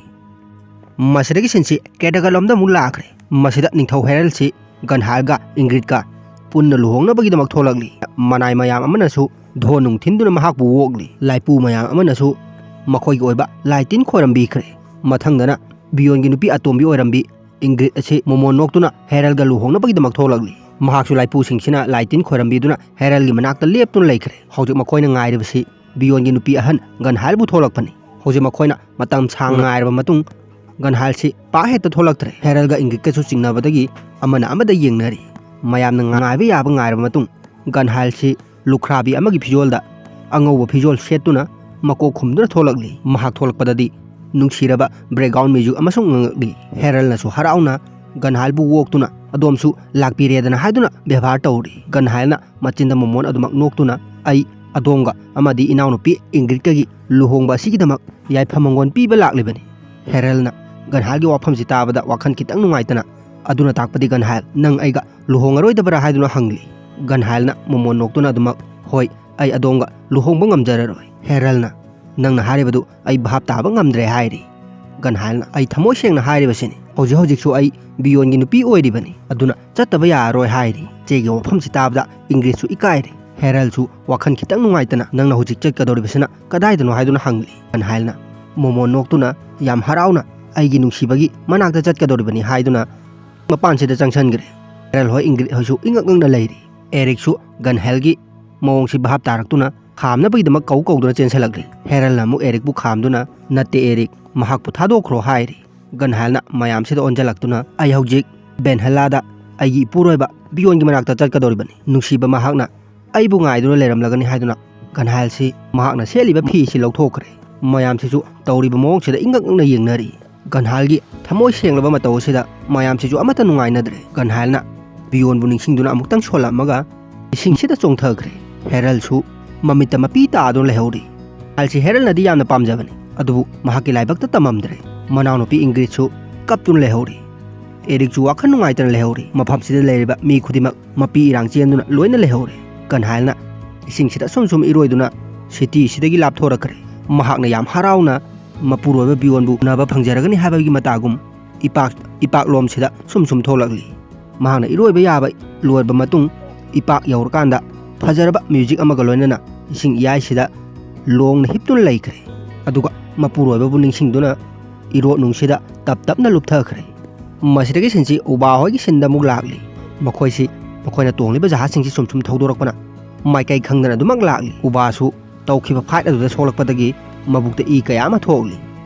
ꯃꯁꯤꯗꯒꯤ ꯁꯤꯟꯁꯤ ꯀꯦꯇꯒꯜ ꯂꯣꯝꯗ ꯑꯃꯨꯛ ꯂꯥꯛꯈ꯭ꯔꯦ꯫ ꯃꯁꯤꯗ ꯅꯤꯡꯊꯧ ꯍꯦꯔꯜꯁꯤ ꯒꯟꯍꯥꯏꯜꯒ ꯏꯪꯒ꯭ꯔꯤꯠꯀ ꯄꯨꯟꯅ ꯂꯨꯍꯣꯡꯅꯕꯒꯤꯗꯃꯛ ꯊꯣꯛꯂꯛꯂꯤ꯫ ꯃꯅꯥꯏ ꯃꯌꯥꯝ ꯑꯃꯅꯁꯨ ꯙꯣꯟ ꯅꯨꯡ ꯊꯤꯟꯗꯨꯅ ꯃꯍꯥꯛꯄꯨ ꯑꯣꯛꯂꯤ꯫ ꯂꯥꯏꯄꯨ ꯃꯌꯥꯝ ꯑꯃꯅꯁꯨ ꯃꯈꯣꯏꯒꯤ ꯑꯣꯏꯕ ꯂꯥꯏ ꯇꯤꯟ ꯈꯣꯏꯔꯝꯕꯤꯈ꯭ꯔꯦ꯫ ꯃꯊꯪꯗꯅ ꯕꯤꯌꯣꯟꯒꯤ ꯅꯨꯄꯤ ꯑꯇꯣꯝꯕꯤ ꯑꯣꯏꯔꯝꯕꯤ ꯏꯪꯒ꯭ꯔꯤꯠ ꯑꯁꯤ ꯃꯣꯃꯣꯟ ꯅꯣꯛꯇꯨꯅ ꯍꯦꯔꯜꯒ ꯂꯨꯍꯣꯡꯅꯕꯒꯤꯗꯃꯛ ꯊꯣꯛꯂꯛꯂꯤ꯫ ꯃꯍꯥꯛꯁꯨ ꯂꯥꯏꯄꯨꯁꯤꯡꯁꯤꯅ ꯂꯥꯏ ꯇꯤꯟ ꯈꯣꯏꯔꯝꯕꯤꯗꯨꯅ ꯍꯦꯔꯜꯒꯤ ꯃꯅꯥꯛꯇ ꯂꯦꯞꯇꯨꯅ ꯂꯩꯈ꯭ꯔꯦ꯫ ꯍꯧꯖꯤꯛ ꯃꯈꯣꯏꯅ ꯉꯥꯏꯔꯤꯕꯁꯤ ꯕꯤꯌꯣꯟꯒꯤ ꯅꯨꯄꯤ ꯑꯍꯟ ꯒꯟꯍꯥꯏꯜꯕꯨ ꯊꯣꯛꯂꯛꯄꯅꯤ꯫ ꯍꯧꯖꯤꯛ ꯃꯈꯣꯏꯅ ꯃꯇꯝ ꯁꯥꯡꯅ ꯉꯥꯏꯔꯕ ꯃꯇꯨꯡ ꯒꯟꯍꯥꯏꯜꯁꯤ ꯄꯥꯛ ꯍꯦꯛꯇ ꯊꯣꯛꯂꯛꯇ꯭ꯔꯦ꯫ ꯍꯦꯔꯜꯒ ꯏꯪꯒꯤꯠꯀꯁꯨ ꯆꯤꯡꯅꯕꯗꯒꯤ ꯑꯃꯅ ꯑꯃꯗ ꯌꯦꯡꯅꯔꯤ꯫ ꯃꯌꯥꯝꯅ ꯉꯥꯏꯕ ꯌꯥꯕ ꯉꯥꯏꯔꯕ ꯃꯇꯨꯡ ꯒꯟꯍꯥꯏꯜꯁꯤ ꯂꯨꯈ꯭ꯔꯥꯕꯤ ꯑꯃꯒꯤ ꯐꯤꯖꯣꯜꯗ ꯑꯉꯧꯕ ꯐꯤꯖꯣꯜ ꯁꯦꯠꯇꯨꯅ ꯃꯀꯣꯛ ꯈꯨꯝꯗꯨꯅ ꯊꯣꯛꯂꯛꯂꯤ꯫ ꯃꯍꯥꯛ ꯊꯣꯛꯂꯛꯄꯗꯗꯤ ꯅꯨꯡꯁꯤꯔꯕ ꯕ꯭ꯔꯦꯒꯥꯎꯟ ꯃ꯭ꯌꯨꯖꯤꯛ ꯑꯃꯁꯨ ꯉꯪꯂꯛꯂꯤ꯫ ꯍꯦꯔꯜꯅꯁꯨ ꯍꯔꯥꯎꯅ ꯒꯟꯍꯥꯏꯜꯕꯨ ꯑꯣꯛꯇꯨꯅ "ꯑꯗꯣꯝꯁꯨ ꯂꯥꯛꯄꯤꯔꯦꯗꯅ" ꯍꯥꯏꯗꯨꯅ ꯕꯦꯕꯥꯔ ꯇꯧꯔꯤ꯫ ꯒꯟꯍꯥꯏꯜꯅ ꯃꯆꯤꯟꯗ ꯃꯣꯃꯣꯟ ꯑꯗꯨꯃꯛ ꯅꯣꯛꯇꯨꯅ "ꯑꯩ ꯑꯗꯣꯝꯒ ꯑꯃꯗꯤ ꯏꯅꯥꯎꯅꯨꯄꯤ ꯏꯪꯒ꯭ꯔꯤꯠꯀꯒꯤ ꯂꯨꯍꯣꯡꯕ ꯑꯁꯤꯒꯤꯗꯃꯛ ꯌꯥꯏꯐ ꯃꯪꯒꯣꯟ ꯄꯤꯕ ꯂꯥꯛꯂꯤꯕꯅꯤ"꯫ ꯍꯦꯔꯜꯅ ꯒꯟꯍꯥꯏꯜꯒꯤ ꯋꯥꯐꯝꯁꯤ ꯇꯥꯕꯗ ꯋꯥꯈꯜ ꯈꯤꯇꯪ ꯅꯨꯡꯉꯥꯏꯇꯅ, "ꯑꯗꯨꯅ ꯇꯥꯛꯄꯗꯤ ꯒꯟꯍꯥꯏꯜ, ꯅꯪ ꯑꯩꯒ ꯂꯨꯍꯣꯡꯉꯔꯣꯏꯗꯕ꯭ꯔꯥ?" ꯍꯥꯏꯗꯨꯅ ꯍꯪꯂꯤ꯫ ꯒꯟꯍꯥꯏꯜꯅ ꯃꯣꯃꯣꯟ ꯅꯣꯛꯇꯨꯅ ꯑꯗꯨꯃꯛ, "ꯍꯣꯏ, ꯑꯩ ꯑꯗꯣꯝꯒ ꯂꯨꯍꯣꯡꯕ ꯉꯝꯖꯔꯔꯣꯏ"꯫ ꯍꯦꯔꯜꯅ, "ꯅꯪꯅ ꯍꯥꯏꯔꯤꯕꯗꯨ ꯑꯩ ꯚꯥꯞ ꯇꯥꯕ ꯉꯝꯗ꯭ꯔꯦ" ꯍꯥꯏꯔꯤ꯫ ꯒꯟꯍꯥꯏꯜꯅ, "ꯑꯩ ꯊꯃꯣꯏ ꯁꯦꯡꯅ ꯍꯥꯏꯔꯤꯕꯁꯤꯅꯤ꯫ ꯍꯧꯖꯤꯛ ꯍꯧꯖꯤꯛꯁꯨ ꯑꯩ ꯕꯤꯌꯣꯟꯒꯤ ꯅꯨꯄꯤ ꯑꯣꯏꯔꯤꯕꯅꯤ, ꯑꯗꯨꯅ ꯆꯠꯇꯕ ꯌꯥꯔꯔꯣꯏ" ꯍꯥꯏꯔꯤ꯫ ꯏꯆꯦꯒꯤ ꯋꯥꯐꯝꯁꯤ ꯇꯥꯕꯗ ꯏꯪꯒ꯭ꯔꯤꯠꯁꯨ ꯏꯀꯥꯏꯔꯦ꯫ ꯍꯦꯔꯜꯁꯨ ꯋꯥꯈꯜ ꯈꯤꯇꯪ ꯅꯨꯡꯉꯥꯏꯇꯅ, "ꯅꯪꯅ ꯍꯧꯖꯤꯛ ꯆꯠꯀꯗꯧꯔꯤꯕꯁꯤꯅ ꯀꯗꯥꯏꯗꯅꯣ?" ꯍꯥꯏꯗꯨꯅ ꯍꯪꯂꯤ꯫ ꯒꯟꯍꯥꯏꯜꯅ ꯃꯣꯃꯣꯟ ꯅꯣꯛꯇꯨꯅ ꯌꯥꯝ ꯍꯔꯥꯎꯅ, "ꯑꯩꯒꯤ ꯅꯨꯡꯁꯤꯕꯒꯤ ꯃꯅꯥꯛꯇ ꯆꯠꯀꯗꯧꯔꯤꯕꯅꯤ" ꯍꯥꯏꯗꯨꯅ ꯃꯄꯥꯟꯁꯤꯗ ꯆꯪꯁꯤꯟꯈ꯭ꯔꯦ꯫ ꯍꯦꯔꯜ ꯍꯣꯏ ꯏꯪꯒ꯭ꯔꯤꯠ ꯍꯣꯏꯁꯨ ꯏꯉꯛ ꯉꯛꯅ ꯂꯩꯔꯤ꯫ ꯑꯦꯔꯤꯛꯁꯨ ꯒꯟꯍꯥꯏꯜꯒꯤ ꯃꯑꯣꯡꯁꯤ ꯚꯥꯞ ꯇꯥꯔꯛꯇꯨꯅ ꯈꯥꯝꯅꯕꯒꯤꯗꯃꯛ ꯀꯧ ꯀꯧꯗꯨꯅ ꯆꯦꯟꯁꯤꯜꯂꯛꯂꯤ꯫ ꯍꯦꯔꯜꯅ ꯑꯃꯨꯛ ꯑꯦꯔꯤꯛꯄꯨ ꯈꯥꯝꯗꯨꯅ, "ꯅꯠꯇꯦ ꯑꯦꯔꯤꯛ, ꯃꯍꯥꯛꯄꯨ ꯊꯥꯗꯣꯛꯈ꯭ꯔꯣ" ꯍꯥꯏꯔꯤ꯫ ꯒꯟꯍꯥꯏꯜꯅ ꯃꯌꯥꯝꯁꯤꯗ ꯑꯣꯟꯁꯤꯜꯂꯛꯇꯨꯅ, "ꯑꯩ ꯍꯧꯖꯤꯛ ꯕꯦꯟꯍꯦꯂꯥꯗ ꯑꯩꯒꯤ ꯏꯄꯨꯔꯣꯏꯕ ꯕꯤꯌꯣꯟꯒꯤ ꯃꯅꯥꯛꯇ ꯆꯠꯀꯗꯧꯔꯤꯕꯅꯤ꯫ ꯅꯨꯡꯁꯤꯕ ꯃꯍꯥꯛꯅ ꯑꯩꯕꯨ ꯉꯥꯏꯗꯨꯅ ꯂꯩꯔꯝꯂꯒꯅꯤ" ꯍꯥꯏꯗꯨꯅ ꯒꯟꯍꯥꯏꯜꯁꯤ ꯃꯍꯥꯛꯅ ꯁꯦꯠꯂꯤꯕ ꯐꯤ ꯑꯁꯤ ꯂꯧꯊꯣꯛꯈ꯭ꯔꯦ꯫ ꯃꯌꯥꯝꯁꯤꯁꯨ ꯇꯧꯔꯤꯕ ꯃꯑꯣꯡꯁꯤꯗ ꯏꯉꯛ ꯉꯛꯅ ꯌꯦꯡꯅꯔꯤ꯫ ꯒꯟꯍꯥꯏꯜꯒꯤ ꯊꯃꯣꯏ ꯁꯦꯡꯂꯕ ꯃꯇꯧ ꯑꯁꯤꯗ ꯃꯌꯥꯝꯁꯤꯁꯨ ꯑꯃꯠꯇ ꯅꯨꯡꯉꯥꯏꯅꯗ꯭ꯔꯦ꯫ ꯒꯟꯍꯥꯏꯜꯅ ꯕꯤꯌꯣꯟꯕꯨ ꯅꯤꯡꯁꯤꯡꯗꯨꯅ ꯑꯃꯨꯛꯇꯪ ꯁꯣꯜꯂꯝꯃꯒ ꯏꯁꯤꯡꯁꯤꯗ ꯆꯣꯡꯊꯈ꯭ꯔꯦ꯫ ꯍꯦꯔꯜꯁꯨ ꯃꯃꯤꯠꯇ ꯃꯄꯤ ꯇꯥꯗꯨꯅ ꯂꯩꯍꯧꯔꯤ꯫ ꯍꯦꯔꯜꯁꯤ ꯍꯦꯔꯜꯅꯗꯤ ꯌꯥꯝꯅ ꯄꯥꯝꯖꯕꯅꯤ, ꯑꯗꯨꯕꯨ ꯃꯍꯥꯛꯀꯤ ꯂꯥꯏꯕꯛꯇ ꯇꯝꯃꯝꯗ꯭ꯔꯦ꯫ ꯃꯅꯥꯎꯅꯨꯄꯤ ꯏꯪꯒ꯭ꯔꯤꯠꯁꯨ ꯀꯞꯇꯨꯅ ꯂꯩꯍꯧꯔꯤ꯫ ꯑꯦꯔꯤꯛꯁꯨ ꯋꯥꯈꯜ ꯅꯨꯡꯉꯥꯏꯇꯅ ꯂꯩꯍꯧꯔꯤ꯫ ꯃꯐꯝꯁꯤꯗ ꯂꯩꯔꯤꯕ ꯃꯤ ꯈꯨꯗꯤꯡꯃꯛ ꯃꯄꯤ ꯏꯔꯥꯡ ꯆꯦꯟꯗꯨꯅ ꯂꯣꯏꯅ ꯂꯩꯍꯧꯔꯤ꯫ ꯒꯟꯍꯥꯏꯜꯅ ꯏꯁꯤꯡꯁꯤꯗ ꯁꯨꯝ ꯁꯨꯝ ꯏꯔꯣꯏꯗꯨꯅ ꯁꯤꯇꯤꯁꯤꯗꯒꯤ ꯂꯥꯞꯊꯣꯔꯛꯈ꯭ꯔꯦ꯫ ꯃꯍꯥꯛꯅ ꯌꯥꯝ ꯍꯔꯥꯎꯅ ꯃꯄꯨꯔꯣꯏꯕ ꯕꯤꯌꯣꯟꯕꯨ ꯎꯅꯕ ꯐꯪꯖꯔꯒꯅꯤ ꯍꯥꯏꯕꯒꯤ ꯃꯇꯥꯒꯨꯝ ꯏꯄꯥꯛ ꯏꯄꯥꯛꯂꯣꯝꯁꯤꯗ ꯁꯨꯝ ꯁꯨꯝ ꯊꯣꯛꯂꯛꯂꯤ꯫ ꯃꯍꯥꯛꯅ ꯏꯔꯣꯏꯕ ꯌꯥꯕ ꯂꯣꯏꯔꯕ ꯃꯇꯨꯡ ꯏꯄꯥꯛ ꯌꯧꯔꯀꯥꯟꯗ ꯐꯖꯔꯕ ꯃ꯭ꯌꯨꯖꯤꯛ ꯑꯃꯒ ꯂꯣꯏꯅꯅ ꯏꯁꯤꯡ ꯏꯌꯥꯏꯁꯤꯗ ꯂꯣꯡꯅ ꯍꯤꯞꯇꯨꯅ ꯂꯩꯈ꯭ꯔꯦ꯫ ꯑꯗꯨꯒ ꯃꯄꯨꯔꯣꯏꯕꯕꯨ ꯅꯤꯡꯁꯤꯡꯗꯨꯅ ꯏꯔꯣꯠꯅꯨꯡꯁꯤꯗ ꯇꯞ ꯇꯞꯅ ꯂꯨꯞꯊꯈ꯭ꯔꯦ꯫ ꯃꯁꯤꯗꯒꯤ ꯁꯤꯟꯁꯤ ꯎꯕꯥ ꯍꯣꯏꯒꯤ ꯁꯤꯟꯗ ꯑꯃꯨꯛ ꯂꯥꯛꯂꯤ꯫ ꯃꯈꯣꯏꯁꯤ ꯃꯈꯣꯏꯅ ꯇꯣꯡꯂꯤꯕ ꯖꯍꯥꯖꯁꯤꯡꯁꯤ ꯁꯨꯝ ꯁꯨꯝ ꯊꯧꯗꯣꯔꯛꯄꯅ ꯃꯥꯏꯀꯩ ꯈꯪꯗꯅ ꯑꯗꯨꯃꯛ ꯂꯥꯛꯂꯤ꯫ ꯎꯕꯥꯁꯨ ꯇꯧꯈꯤꯕ ꯐꯥꯏꯠ ꯑꯗꯨꯗ ꯁꯣꯛꯂꯛꯄꯗꯒꯤ ꯃꯕꯨꯛꯇ ꯏ ꯀꯌꯥ ꯑꯃ ꯊꯣꯛꯂꯤ꯫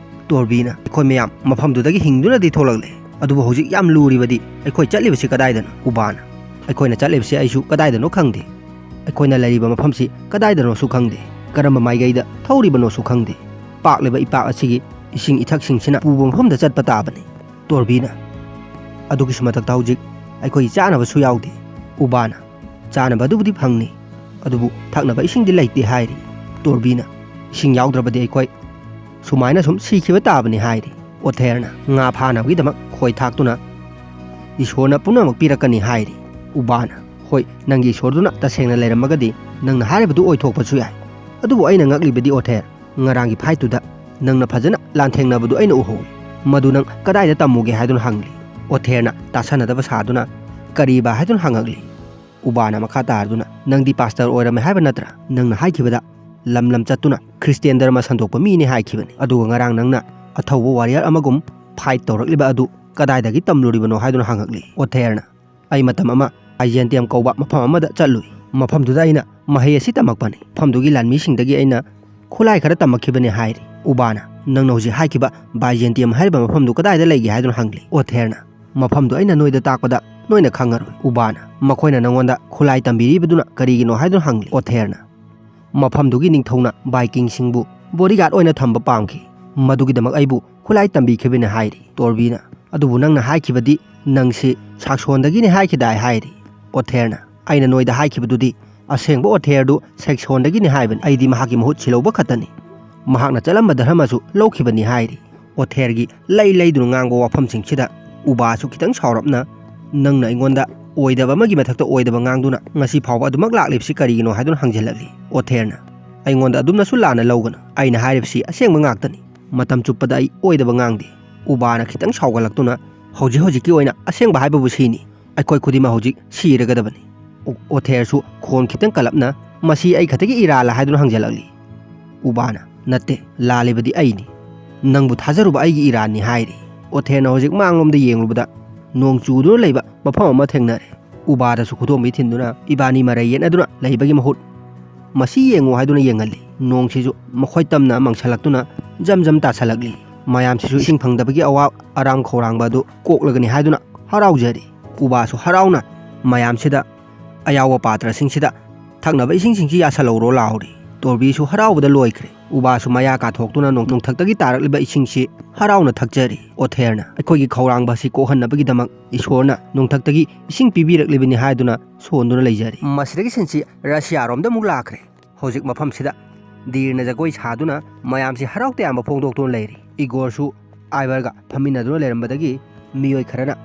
ꯇꯣꯔꯕꯤꯅ, "ꯑꯩꯈꯣꯏ ꯃꯌꯥꯝ ꯃꯐꯝꯗꯨꯗꯒꯤ ꯍꯤꯡꯗꯨꯅꯗꯤ ꯊꯣꯛꯂꯛꯂꯦ, ꯑꯗꯨꯕꯨ ꯍꯧꯖꯤꯛ ꯌꯥꯝ ꯂꯨꯔꯤꯕꯗꯤ ꯑꯩꯈꯣꯏ ꯆꯠꯂꯤꯕꯁꯤ ꯀꯗꯥꯏꯗꯅꯣ?" ꯎꯕꯥꯅ, "ꯑꯩꯈꯣꯏꯅ ꯆꯠꯂꯤꯕꯁꯤ ꯑꯩꯁꯨ ꯀꯗꯥꯏꯗꯅꯣ ꯈꯪꯗꯦ꯫ ꯑꯩꯈꯣꯏꯅ ꯂꯩꯔꯤꯕ ꯃꯐꯝꯁꯤ ꯀꯗꯥꯏꯗꯅꯣꯁꯨ ꯈꯪꯗꯦ꯫ ꯀꯔꯝꯕ ꯃꯥꯏꯀꯩꯗ ꯊꯧꯔꯤꯕꯅꯣꯁꯨ ꯈꯪꯗꯦ꯫ ꯄꯥꯛꯂꯤꯕ ꯏꯄꯥꯛ ꯑꯁꯤꯒꯤ ꯏꯁꯤꯡ ꯏꯊꯛꯁꯤꯡꯁꯤꯅ ꯄꯨꯕ ꯃꯐꯝꯗ ꯆꯠꯄ ꯇꯥꯕꯅꯤ꯫" ꯇꯣꯔꯕꯤꯅ, "ꯑꯗꯨꯒꯤꯁꯨ ꯃꯊꯛꯇ ꯍꯧꯖꯤꯛ ꯑꯩꯈꯣꯏꯒꯤ ꯆꯥꯅꯕꯁꯨ ꯌꯥꯎꯗꯦ꯫" ꯎꯕꯥꯅ, "ꯆꯥꯅꯕ ꯑꯗꯨꯕꯨꯗꯤ ꯐꯪꯅꯤ, ꯑꯗꯨꯕꯨ ꯊꯛꯅꯕ ꯏꯁꯤꯡꯗꯤ ꯂꯩꯇꯦ" ꯍꯥꯏꯔꯤ꯫ ꯇꯣꯔꯕꯤꯅ, "ꯏꯁꯤꯡ ꯌꯥꯎꯗ꯭ꯔꯕꯗꯤ ꯑꯩꯈꯣꯏ ꯁꯨꯃꯥꯏꯅ ꯁꯨꯝ ꯁꯤꯈꯤꯕ ꯇꯥꯕꯅꯤ" ꯍꯥꯏꯔꯤ꯫ ꯑꯣꯊꯦꯔꯅ, "ꯉꯥ ꯐꯥꯅꯕꯒꯤꯗꯃꯛ ꯈꯣꯏ ꯊꯥꯛꯇꯨꯅ ꯏꯁꯣꯔꯅ ꯄꯨꯝꯅꯃꯛ ꯄꯤꯔꯛꯀꯅꯤ" ꯍꯥꯏꯔꯤ꯫ ꯎꯕꯥꯅ, "ꯍꯣꯏ, ꯅꯪꯒꯤ ꯏꯁꯣꯔꯗꯨꯅ ꯇꯁꯦꯡꯅ ꯂꯩꯔꯝꯃꯒꯗꯤ ꯅꯪꯅ ꯍꯥꯏꯔꯤꯕꯗꯨ ꯑꯣꯏꯊꯣꯛꯄꯁꯨ ꯌꯥꯏ꯫ ꯑꯗꯨꯕꯨ ꯑꯩꯅ ꯉꯛꯂꯤꯕꯗꯤ ꯑꯣꯊꯦꯔ, ꯉꯔꯥꯡꯒꯤ ꯐꯥꯏꯠꯇꯨꯗ ꯅꯪꯅ ꯐꯖꯅ ꯂꯥꯟꯊꯦꯡꯅꯕꯗꯨ ꯑꯩꯅ ꯎꯍꯧꯏ꯫ ꯃꯗꯨ ꯅꯪ ꯀꯗꯥꯏꯗ ꯇꯝꯃꯨꯒꯦ?" ꯍꯥꯏꯗꯨꯅ ꯍꯪꯂꯤ꯫ ꯑꯣꯊꯦꯔꯅ ꯇꯥꯁꯟꯅꯗꯕ ꯁꯥꯗꯨꯅ, "ꯀꯔꯤꯕ?" ꯍꯥꯏꯗꯨꯅ ꯍꯪꯉꯛꯂꯤ꯫ ꯎꯕꯥꯅ ꯃꯈꯥ ꯇꯥꯔꯗꯨꯅ, "ꯅꯪꯗꯤ ꯄꯥꯁꯇꯔ ꯑꯣꯏꯔꯝꯃꯦ ꯍꯥꯏꯕ ꯅꯠꯇ꯭ꯔꯥ? ꯅꯪꯅ ꯍꯥꯏꯈꯤꯕꯗ ꯂꯝ ꯂꯝ ꯆꯠꯇꯨꯅ ꯈ꯭ꯔꯤꯁꯇꯤꯌꯥꯟ ꯙꯔꯃ ꯁꯟꯗꯣꯛꯄ ꯃꯤꯅꯤ ꯍꯥꯏꯈꯤꯕꯅꯤ꯫ ꯑꯗꯨꯒ ꯉꯔꯥꯡ ꯅꯪꯅ ꯑꯊꯧꯕ ꯋꯥꯔꯤꯌꯔ ꯑꯃꯒꯨꯝ ꯐꯥꯏꯠ ꯇꯧꯔꯛꯂꯤꯕ ꯑꯗꯨ ꯀꯗꯥꯏꯗꯒꯤ ꯇꯝꯂꯨꯔꯤꯕꯅꯣ?" ꯍꯥꯏꯗꯨꯅ ꯍꯪꯉꯛꯂꯤ꯫ ꯑꯣꯊꯦꯔꯅ, "ꯑꯩ ꯃꯇꯝ ꯑꯃ ꯕꯥꯏꯖꯦꯟꯇꯤꯌꯝ ꯀꯧꯕ ꯃꯐꯝ ꯑꯃꯗ ꯆꯠꯂꯨꯏ꯫ ꯃꯐꯝꯗꯨꯗ ꯑꯩꯅ ꯃꯍꯩ ꯑꯁꯤ ꯇꯝꯃꯛꯄꯅꯤ꯫ ꯃꯐꯝꯗꯨꯒꯤ ꯂꯥꯟꯃꯤꯁꯤꯡꯗꯒꯤ ꯑꯩꯅ ꯈꯨꯠꯂꯥꯏ ꯈꯔ ꯇꯝꯃꯛꯈꯤꯕꯅꯤ" ꯍꯥꯏꯔꯤ꯫ ꯎꯕꯥꯅ, "ꯅꯪꯅ ꯍꯧꯖꯤꯛ ꯍꯥꯏꯈꯤꯕ ꯕꯥꯏꯖꯦꯟꯇꯤꯌꯝ ꯍꯥꯏꯔꯤꯕ ꯃꯐꯝꯗꯨ ꯀꯗꯥꯏꯗ ꯂꯩꯒꯦ?" ꯍꯥꯏꯗꯨꯅ ꯍꯪꯂꯤ꯫ ꯑꯣꯊꯦꯔꯅ, "ꯃꯐꯝꯗꯨ ꯑꯩꯅ ꯅꯣꯏꯗ ꯇꯥꯛꯄꯗ ꯅꯣꯏꯅ ꯈꯪꯉꯔꯣꯏ꯫" ꯎꯕꯥꯅ, "ꯃꯈꯣꯏꯅ ꯅꯪꯉꯣꯟꯗ ꯈꯨꯠꯂꯥꯏ ꯇꯝꯕꯤꯔꯤꯕꯗꯨꯅ ꯀꯔꯤꯒꯤꯅꯣ?" ꯍꯥꯏꯗꯨꯅ ꯍꯪꯂꯤ꯫ ꯑꯣꯊꯦꯔꯅ, "ꯃꯐꯝꯗꯨꯒꯤ ꯅꯤꯡꯊꯧꯅ ꯕꯥꯏꯀꯤꯡꯁꯤꯡꯕꯨ ꯕꯣꯗꯤꯒꯥꯔꯗ ꯑꯣꯏꯅ ꯊꯝꯕ ꯄꯥꯝꯈꯤ꯫ ꯃꯗꯨꯒꯤꯗꯃꯛ ꯑꯩꯕꯨ ꯈꯨꯠꯂꯥꯏ ꯇꯝꯕꯤꯈꯤꯕꯅꯤ" ꯍꯥꯏꯔꯤ꯫ ꯇꯣꯔꯕꯤꯅ, "ꯑꯗꯨꯕꯨ ꯅꯪꯅ ꯍꯥꯏꯈꯤꯕꯗꯤ ꯅꯪꯁꯤ ꯁꯥꯛꯁꯣꯟꯗꯒꯤꯅꯤ ꯍꯥꯏꯈꯤꯗꯥꯏ?" ꯍꯥꯏꯔꯤ꯫ ꯑꯣꯊꯦꯔꯅ, "ꯑꯩꯅ ꯅꯣꯏꯗ ꯍꯥꯏꯈꯤꯕꯗꯨꯗꯤ ꯑꯁꯦꯡꯕ ꯑꯣꯊꯦꯔꯗꯨ ꯁꯦꯛꯁꯣꯟꯗꯒꯤꯅꯤ ꯍꯥꯏꯕꯅꯤ꯫ ꯑꯩꯗꯤ ꯃꯍꯥꯛꯀꯤ ꯃꯍꯨꯠ ꯁꯤꯜꯍꯧꯕ ꯈꯛꯇꯅꯤ꯫ ꯃꯍꯥꯛꯅ ꯆꯠꯂꯝꯕ ꯙꯔꯃꯁꯨ ꯂꯧꯈꯤꯕꯅꯤ" ꯍꯥꯏꯔꯤ꯫ ꯑꯣꯊꯦꯔꯒꯤ ꯂꯩ ꯂꯩꯗꯨꯅ ꯉꯥꯡꯕ ꯋꯥꯐꯝꯁꯤꯡꯁꯤꯗ ꯎꯕꯥꯁꯨ ꯈꯤꯇꯪ ꯁꯥꯎꯔꯞꯅ, "ꯅꯪꯅ ꯑꯩꯉꯣꯟꯗ ꯑꯣꯏꯗꯕ ꯑꯃꯒꯤ ꯃꯊꯛꯇ ꯑꯣꯏꯗꯕ ꯉꯥꯡꯗꯨꯅ ꯉꯁꯤ ꯐꯥꯎꯕ ꯑꯗꯨꯃꯛ ꯂꯥꯛꯂꯤꯕꯁꯤ ꯀꯔꯤꯒꯤꯅꯣ?" ꯍꯥꯏꯗꯨꯅ ꯍꯪꯖꯤꯜꯂꯛꯂꯤ꯫ ꯑꯣꯊꯦꯔꯅ, "ꯑꯩꯉꯣꯟꯗ ꯑꯗꯨꯝꯅꯁꯨ ꯂꯥꯟꯅ ꯂꯧꯒꯅꯨ꯫ ꯑꯩꯅ ꯍꯥꯏꯔꯤꯕꯁꯤ ꯑꯁꯦꯡꯕ ꯉꯥꯛꯇꯅꯤ꯫ ꯃꯇꯝ ꯆꯨꯞꯄꯗ ꯑꯩ ꯑꯣꯏꯗꯕ ꯉꯥꯡꯗꯦ꯫ ꯎꯕꯥꯅ ꯈꯤꯇꯪ ꯁꯥꯎꯒꯠꯂꯛꯇꯨꯅ, "ꯍꯧꯖꯤꯛ ꯍꯧꯖꯤꯛꯀꯤ ꯑꯣꯏꯅ ꯑꯁꯦꯡꯕ ꯍꯥꯏꯕꯕꯨ ꯁꯤꯅꯤ꯫ ꯑꯩꯈꯣꯏ ꯈꯨꯗꯤꯡꯃꯛ ꯍꯧꯖꯤꯛ ꯁꯤꯔꯒꯗꯕꯅꯤ"꯫ ꯑꯣ-, ꯑꯣꯊꯦꯔꯁꯨ ꯈꯣꯟ ꯈꯤꯇꯪ ꯀꯜꯂꯞꯅ, "ꯃꯁꯤ ꯑꯩ ꯈꯛꯇꯒꯤ ꯏꯔꯥꯜꯂ?" ꯍꯥꯏꯗꯨꯅ ꯍꯪꯖꯜꯂꯛꯂꯤ꯫ ꯎꯕꯥꯅ, "ꯅꯠꯇꯦ, ꯂꯥꯜꯂꯤꯕꯗꯤ ꯑꯩꯅꯤ꯫ ꯅꯪꯕꯨ ꯊꯥꯖꯔꯨꯕ ꯑꯩꯒꯤ ꯏꯔꯥꯟꯅꯤ" ꯍꯥꯏꯔꯤ꯫ ꯑꯣꯊꯦꯔꯅ ꯍꯧꯖꯤꯛ ꯃꯥꯡꯂꯣꯝꯗ ꯌꯦꯡꯂꯨꯕꯗ ꯅꯣꯡ ꯆꯨꯗꯨꯅ ꯂꯩꯕ ꯃꯐꯝ ꯑꯃ ꯊꯦꯡꯅꯔꯦ꯫ ꯎꯕꯥꯗꯁꯨ ꯈꯨꯗꯣꯝꯕꯤ ꯊꯤꯟꯗꯨꯅ ꯏꯕꯥꯅꯤ ꯃꯔꯩ ꯌꯦꯠꯅꯗꯨꯅ ꯂꯩꯕꯒꯤ ꯃꯍꯨꯠ, "ꯃꯁꯤ ꯌꯦꯡꯉꯨ" ꯍꯥꯏꯗꯨꯅ ꯌꯦꯡꯍꯜꯂꯤ꯫ ꯅꯣꯡꯁꯤꯁꯨ ꯃꯈꯣꯏ ꯇꯝꯅ ꯃꯪꯁꯜꯂꯛꯇꯨꯅ ꯖꯝ ꯖꯝ ꯇꯥꯁꯜꯂꯛꯂꯤ꯫ ꯃꯌꯥꯝꯁꯤꯁꯨ ꯏꯁꯤꯡ ꯐꯪꯗꯕꯒꯤ ꯑꯋꯥ ꯑꯔꯥꯡ ꯈꯧꯔꯥꯡꯕ ꯑꯗꯨ ꯀꯣꯛꯂꯒꯅꯤ ꯍꯥꯏꯗꯨꯅ ꯍꯔꯥꯎꯖꯔꯤ꯫ ꯎꯕꯥꯁꯨ ꯍꯔꯥꯎꯅ ꯃꯌꯥꯝꯁꯤꯗ ꯑꯌꯥꯎꯕ ꯄꯥꯇ꯭ꯔꯁꯤꯡꯁꯤꯗ ꯊꯛꯅꯕ ꯏꯁꯤꯡꯁꯤꯡꯁꯤ ꯌꯥꯁꯜꯍꯧꯔꯣ ꯂꯥꯎꯔꯤ꯫ ꯇꯣꯔꯕꯤꯁꯨ ꯍꯔꯥꯎꯕꯗ ꯂꯣꯏꯈ꯭ꯔꯦ꯫ ꯎꯕꯥꯁꯨ ꯃꯌꯥ ꯀꯥꯊꯣꯛꯇꯨꯅ ꯅꯣꯡ-, ꯅꯣꯡꯊꯛꯇꯒꯤ ꯇꯥꯔꯛꯂꯤꯕ ꯏꯁꯤꯡꯁꯤ ꯍꯔꯥꯎꯅ ꯊꯛꯆꯔꯤ꯫ ꯑꯣꯊꯦꯔꯅ, "ꯑꯩꯈꯣꯏꯒꯤ ꯈꯧꯔꯥꯡꯕ ꯑꯁꯤ ꯀꯣꯛꯍꯟꯅꯕꯒꯤꯗꯃꯛ ꯏꯁꯣꯔꯅ ꯅꯣꯡꯊꯛꯇꯒꯤ ꯏꯁꯤꯡ ꯄꯤꯕꯤꯔꯛꯂꯤꯕꯅꯤ" ꯍꯥꯏꯗꯨꯅ ꯁꯣꯟꯗꯨꯅ ꯂꯩꯖꯔꯤ꯫ ꯃꯁꯤꯗꯒꯤ ꯁꯤꯟꯁꯤ ꯔꯁꯤꯌꯥꯔꯣꯝꯗ ꯑꯃꯨꯛ ꯂꯥꯛꯈ꯭ꯔꯦ꯫ ꯍꯧꯖꯤꯛ ꯃꯐꯝꯁꯤꯗ ꯗꯤꯔꯅ ꯖꯒꯣꯏ ꯁꯥꯗꯨꯅ ꯃꯌꯥꯝꯁꯤ ꯍꯔꯥꯎ ꯇꯌꯥꯝꯕ ꯐꯣꯡꯗꯣꯛꯇꯨꯅ ꯂꯩꯔꯤ꯫ ꯏꯒꯣꯔꯁꯨ ꯑꯥꯏꯕꯔꯒ ꯐꯝꯃꯤꯟꯅꯗꯨꯅ ꯂꯩꯔꯝꯕꯗꯒꯤ ꯃꯤꯑꯣꯏ ꯈꯔꯅ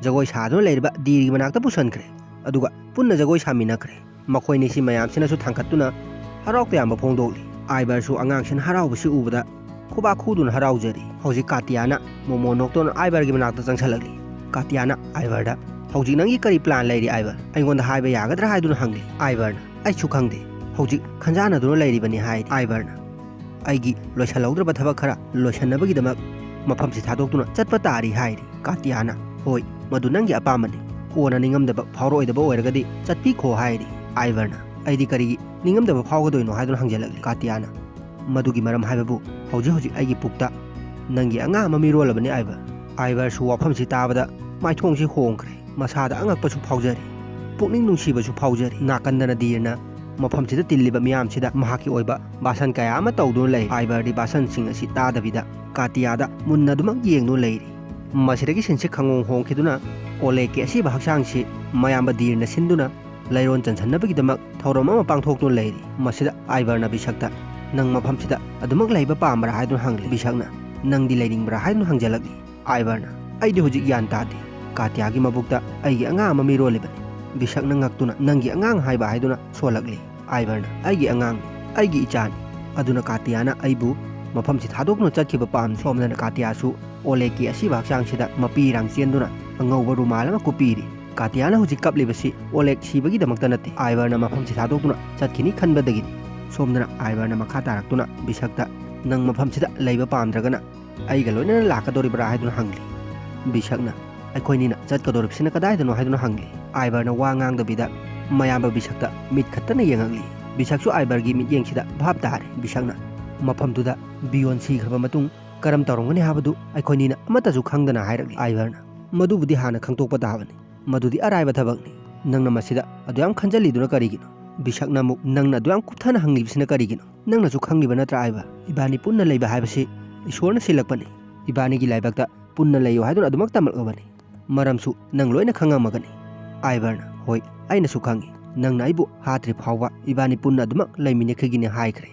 ꯖꯒꯣꯏ ꯁꯥꯗꯨꯅ ꯂꯩꯔꯤꯕ ꯗꯤꯔꯒꯤ ꯃꯅꯥꯛꯇ ꯄꯨꯁꯟꯈ꯭ꯔꯦ꯫ ꯑꯗꯨꯒ ꯄꯨꯟꯅ ꯖꯒꯣꯏ ꯁꯥꯃꯤꯟꯅꯈ꯭ꯔꯦ꯫ ꯃꯈꯣꯏꯅꯤꯁꯤ ꯃꯌꯥꯝꯁꯤꯅꯁꯨ ꯊꯥꯡꯒꯠꯇꯨꯅ ꯍꯔꯥꯎ ꯇꯌꯥꯝꯕ ꯐꯣꯡꯗꯣꯛꯂꯤ꯫ ꯑꯥꯏꯕꯔꯁꯨ ꯑꯉꯥꯡꯁꯤꯅ ꯍꯔꯥꯎꯕꯁꯤ ꯎꯕꯗ ꯈꯨꯕꯥꯛ ꯈꯨꯗꯨꯅ ꯍꯔꯥꯎꯖꯔꯤ꯫ ꯍꯧꯖꯤꯛ ꯀꯥꯇꯤꯌꯥꯅ ꯃꯣꯃꯣ ꯅꯣꯛꯇꯨꯅ ꯑꯥꯏꯕꯔꯒꯤ ꯃꯅꯥꯛꯇ ꯆꯪꯁꯜꯂꯛꯂꯤ꯫ ꯀꯥꯇꯤꯌꯥꯅ ꯑꯥꯏꯕꯔꯗ, "ꯍꯧꯖꯤꯛ ꯅꯪꯒꯤ ꯀꯔꯤ ꯄ꯭ꯂꯥꯟ ꯂꯩꯔꯤ ꯑꯥꯏꯕꯔ? ꯑꯩꯉꯣꯟꯗ ꯍꯥꯏꯕ ꯌꯥꯒꯗ꯭ꯔꯥ?" ꯍꯥꯏꯗꯨꯅ ꯍꯪꯂꯤ꯫ ꯑꯥꯏꯕꯔꯅ, "ꯑꯩꯁꯨ ꯈꯪꯗꯦ, ꯍꯧꯖꯤꯛ ꯈꯟꯖꯥꯟꯅꯗꯨꯅ ꯂꯩꯔꯤꯕꯅꯤ" ꯍꯥꯏꯔꯤ꯫ ꯑꯥꯏꯕꯔꯅ, "ꯑꯩꯒꯤ ꯂꯣꯏꯁꯤꯜꯍꯧꯗ꯭ꯔꯕ ꯊꯕꯛ ꯈꯔ ꯂꯣꯏꯁꯤꯟꯅꯕꯒꯤꯗꯃꯛ ꯃꯐꯝꯁꯤ ꯊꯥꯗꯣꯛꯇꯨꯅ ꯆꯠꯄ ꯇꯥꯔꯤ" ꯍꯥꯏꯔꯤ꯫ ꯀꯥꯇꯤꯌꯥꯅ, "ꯍꯣꯏ, ꯃꯗꯨ ꯅꯪꯒꯤ ꯑꯄꯥꯝꯕꯅꯤ꯫ ꯀꯣꯟꯅ ꯅꯤꯡꯉꯝꯗꯕ ꯐꯥꯎꯔꯛꯑꯣꯏꯗꯕ ꯑꯣꯏꯔꯒꯗꯤ ꯆꯠꯄꯤꯈꯣ" ꯍꯥꯏꯔꯤ꯫ ꯑꯥꯏꯕꯔꯅ, "ꯑꯩꯗꯤ ꯀꯔꯤꯒꯤ ꯅꯤꯡꯉꯝꯗꯕ ꯐꯥꯎꯒꯗꯣꯏꯅꯣ?" ꯍꯥꯏꯗꯨꯅ ꯍꯪꯖꯜꯂꯛꯂꯤ꯫ ꯀꯥꯇꯤꯌꯥꯅ, "ꯃꯗꯨꯒꯤ ꯃꯔꯝ ꯍꯥꯏꯕꯕꯨ ꯍꯧꯖꯤꯛ ꯍꯧꯖꯤꯛ ꯑꯩꯒꯤ ꯄꯨꯛꯇ ꯅꯪꯒꯤ ꯑꯉꯥꯡ ꯑꯃ ꯃꯤꯔꯣꯜꯂꯕꯅꯤ ꯑꯥꯏꯕꯔ꯫" ꯑꯥꯏꯕꯔꯁꯨ ꯋꯥꯐꯝꯁꯤ ꯇꯥꯕꯗ ꯃꯥꯏꯊꯣꯡꯁꯤ ꯍꯣꯡꯈ꯭ꯔꯦ꯫ ꯃꯁꯥꯗ ꯑꯉꯛꯄꯁꯨ ꯐꯥꯎꯖꯔꯤ, ꯄꯨꯛꯅꯤꯡ ꯅꯨꯡꯁꯤꯕꯁꯨ ꯐꯥꯎꯖꯔꯤ꯫ ꯅꯥꯀꯟꯗꯅ ꯗꯤꯔꯅ ꯃꯐꯝꯁꯤꯗ ꯇꯤꯜꯂꯤꯕ ꯃꯤꯌꯥꯝꯁꯤꯗ ꯃꯍꯥꯛꯀꯤ ꯑꯣꯏꯕ ꯚꯥꯁꯟ ꯀꯌꯥ ꯑꯃ ꯇꯧꯗꯨꯅ ꯂꯩ꯫ ꯑꯥꯏꯕꯔꯗꯤ ꯚꯥꯁꯟꯁꯤꯡ ꯑꯁꯤ ꯇꯥꯗꯕꯤꯗ ꯀꯥꯇꯤꯌꯥꯗ ꯃꯨꯟꯅ ꯑꯗꯨꯃꯛ ꯌꯦꯡꯗꯨꯅ ꯂꯩꯔꯤ꯫ ꯃꯁꯤꯗꯒꯤ ꯁꯤꯟꯁꯤ ꯈꯪꯍꯣꯡ ꯍꯣꯡꯈꯤꯗꯨꯅ ꯑꯣꯂꯦꯒꯀꯤ ꯑꯁꯤꯕ ꯍꯛꯆꯥꯡꯁꯤ ꯃꯌꯥꯝꯕ ꯗꯤꯔꯅ ꯁꯤꯟꯗꯨꯅ ꯂꯩꯔꯣꯟ ꯆꯟꯁꯤꯟꯅꯕꯒꯤꯗꯃꯛ ꯊꯧꯔꯝ ꯑꯃ ꯄꯥꯡꯊꯣꯛꯇꯨꯅ ꯂꯩꯔꯤ꯫ ꯃꯁꯤꯗ ꯑꯥꯏꯕꯔꯅ ꯕꯤꯁꯛꯇ, "ꯅꯪ ꯃꯐꯝꯁꯤꯗ ꯑꯗꯨꯃꯛ ꯂꯩꯕ ꯄꯥꯝꯕ꯭ꯔꯥ?" ꯍꯥꯏꯗꯨꯅ ꯍꯪꯂꯤ꯫ ꯕꯤꯁꯛꯅ, "ꯅꯪꯗꯤ ꯂꯩꯅꯤꯡꯕ꯭ꯔꯥ?" ꯍꯥꯏꯗꯨꯅ ꯍꯪꯖꯜꯂꯛꯂꯤ꯫ ꯑꯥꯏꯕꯔꯅ, "ꯑꯩꯗꯤ ꯍꯧꯖꯤꯛ ꯒ꯭ꯌꯥꯟ ꯇꯥꯗꯦ꯫" ꯀꯥꯇꯤꯌꯥꯒꯤ ꯃꯕꯨꯛꯇ ꯑꯩꯒꯤ ꯑꯉꯥꯡ ꯑꯃ ꯃꯤꯔꯣꯜꯂꯤꯕꯅꯤ꯫ ꯕꯤꯁꯛꯅ ꯉꯛꯇꯨꯅ, "ꯅꯪꯒꯤ ꯑꯉꯥꯡ ꯍꯥꯏꯕ?" ꯍꯥꯏꯗꯨꯅ ꯁꯣꯜꯂꯛꯂꯤ꯫ ꯑꯥꯏꯕꯔꯅ, "ꯑꯩꯒꯤ ꯑꯉꯥꯡꯅꯤ, ꯑꯩꯒꯤ ꯏꯆꯥꯅꯤ꯫ ꯑꯗꯨꯅ ꯀꯥꯇꯤꯌꯥꯅ ꯑꯩꯕꯨ ꯃꯐꯝꯁꯤ ꯊꯥꯗꯣꯛꯇꯨꯅ ꯆꯠꯈꯤꯕ ꯄꯥꯝꯗꯦ꯫ ꯁꯣꯝꯗꯅ ꯀꯥꯇꯤꯌꯥꯁꯨ ꯑꯣꯂꯦꯒꯀꯤ ꯑꯁꯤꯕ ꯍꯛꯆꯥꯡꯁꯤꯗ ꯃꯄꯤ ꯏꯔꯥꯡ ꯆꯦꯟꯗꯨꯅ ꯑꯉꯧꯕ ꯔꯨꯃꯥꯜ ꯑꯃ ꯀꯨꯞꯄꯤꯔꯤ꯫ ꯀꯥꯇꯤꯌꯥꯅ ꯍꯧꯖꯤꯛ ꯀꯞꯂꯤꯕꯁꯤ ꯑꯣꯂꯦꯒ ꯁꯤꯕꯒꯤꯗꯃꯛꯇ ꯅꯠꯇꯦ, ꯑꯥꯏꯚꯔꯅ ꯃꯐꯝꯁꯤ ꯊꯥꯗꯣꯛꯇꯨꯅ ꯆꯠꯈꯤꯅꯤ ꯈꯟꯕꯗꯒꯤꯅꯤ꯫ ꯁꯣꯝꯗꯅ ꯑꯥꯏꯚꯔꯅ ꯃꯈꯥ ꯇꯥꯔꯛꯇꯨꯅ ꯕꯤꯁꯛꯇ, "ꯅꯪ ꯃꯐꯝꯁꯤꯗ ꯂꯩꯕ ꯄꯥꯝꯗ꯭ꯔꯒꯅ ꯑꯩꯒ ꯂꯣꯏꯅꯅ ꯂꯥꯛꯀꯗꯧꯔꯤꯕ꯭ꯔꯥ?" ꯍꯥꯏꯗꯨꯅ ꯍꯪꯂꯤ꯫ ꯕꯤꯁꯛꯅ, "ꯑꯩꯈꯣꯏꯅꯤꯅ ꯆꯠꯀꯗꯧꯔꯤꯕꯁꯤꯅ ꯀꯗꯥꯏꯗꯅꯣ?" ꯍꯥꯏꯗꯨꯅ ꯍꯪꯂꯤ꯫ ꯑꯥꯏꯚꯔꯅ ꯋꯥ ꯉꯥꯡꯗꯕꯤꯗ ꯃꯌꯥꯝꯕ ꯕꯤꯁꯛꯇ ꯃꯤꯠ ꯈꯛꯇꯅ ꯌꯦꯡꯉꯛꯂꯤ꯫ ꯕꯤꯁꯛꯁꯨ ꯑꯥꯏꯚꯔꯒꯤ ꯃꯤꯠꯌꯦꯡꯁꯤꯗ ꯚꯥꯞ ꯇꯥꯔꯦ꯫ ꯕꯤꯁꯛꯅ, "ꯃꯐꯝꯗꯨꯗ ꯕꯤꯌꯣꯟ ꯁꯤꯈ꯭ꯔꯕ ꯃꯇꯨꯡ ꯀꯔꯝ ꯇꯧꯔꯝꯒꯅꯤ ꯍꯥꯏꯕꯗꯨ ꯑꯩꯈꯣꯏꯅꯤꯅ ꯑꯃꯠꯇꯁꯨ ꯈꯪꯗꯅ," ꯍꯥꯏꯔꯛꯂꯤ꯫ ꯑꯥꯏꯚꯔꯅ, "ꯃꯗꯨꯕꯨꯗꯤ ꯍꯥꯟꯅ ꯈꯪꯗꯣꯛꯄ ꯇꯥꯕꯅꯤ꯫ ꯃꯗꯨꯗꯤ ꯑꯔꯥꯏꯕ ꯊꯕꯛꯅꯤ꯫ ꯅꯪꯅ ꯃꯁꯤꯗ ꯑꯗꯨ ꯌꯥꯝ ꯈꯟꯖꯜꯂꯤꯗꯨꯅ ꯀꯔꯤꯒꯤꯅꯣ?" ꯕꯤꯁꯛꯅ ꯑꯃꯨꯛ, "ꯅꯪꯅ ꯑꯗꯨ ꯌꯥꯝ ꯀꯨꯞꯊꯅ ꯍꯪꯂꯤꯕꯁꯤꯅ ꯀꯔꯤꯒꯤꯅꯣ? ꯅꯪꯅꯁꯨ ꯈꯪꯂꯤꯕ ꯅꯠꯇ꯭ꯔꯥ, ꯑꯥꯏꯚꯔ? ꯏꯕꯥꯅꯤ ꯄꯨꯟꯅ ꯂꯩꯕ ꯍꯥꯏꯕꯁꯤ ꯏꯁꯣꯔꯅ ꯁꯤꯜꯂꯛꯄꯅꯤ꯫ ꯏꯕꯥꯅꯤꯒꯤ ꯂꯥꯏꯕꯛꯇ ꯄꯨꯟꯅ ꯂꯩꯌꯨ ꯍꯥꯏꯗꯨꯅ ꯑꯗꯨꯃꯛ ꯇꯝꯂꯛꯂꯕꯅꯤ꯫ ꯃꯔꯝꯁꯨ ꯅꯪ ꯂꯣꯏꯅ ꯈꯪꯉꯝꯃꯒꯅꯤ꯫" ꯑꯥꯏꯚꯔꯅ, "ꯍꯣꯏ, ꯑꯩꯅꯁꯨ ꯈꯪꯉꯤ꯫ ꯅꯪꯅ ꯑꯩꯕꯨ ꯍꯥꯠꯇ꯭ꯔꯤ ꯐꯥꯎꯕ ꯏꯕꯥꯅꯤ ꯄꯨꯟꯅ ꯑꯗꯨꯃꯛ ꯂꯩꯃꯤꯟꯅꯈꯤꯒꯅꯤ ꯍꯥꯏꯈ꯭ꯔꯦ꯫"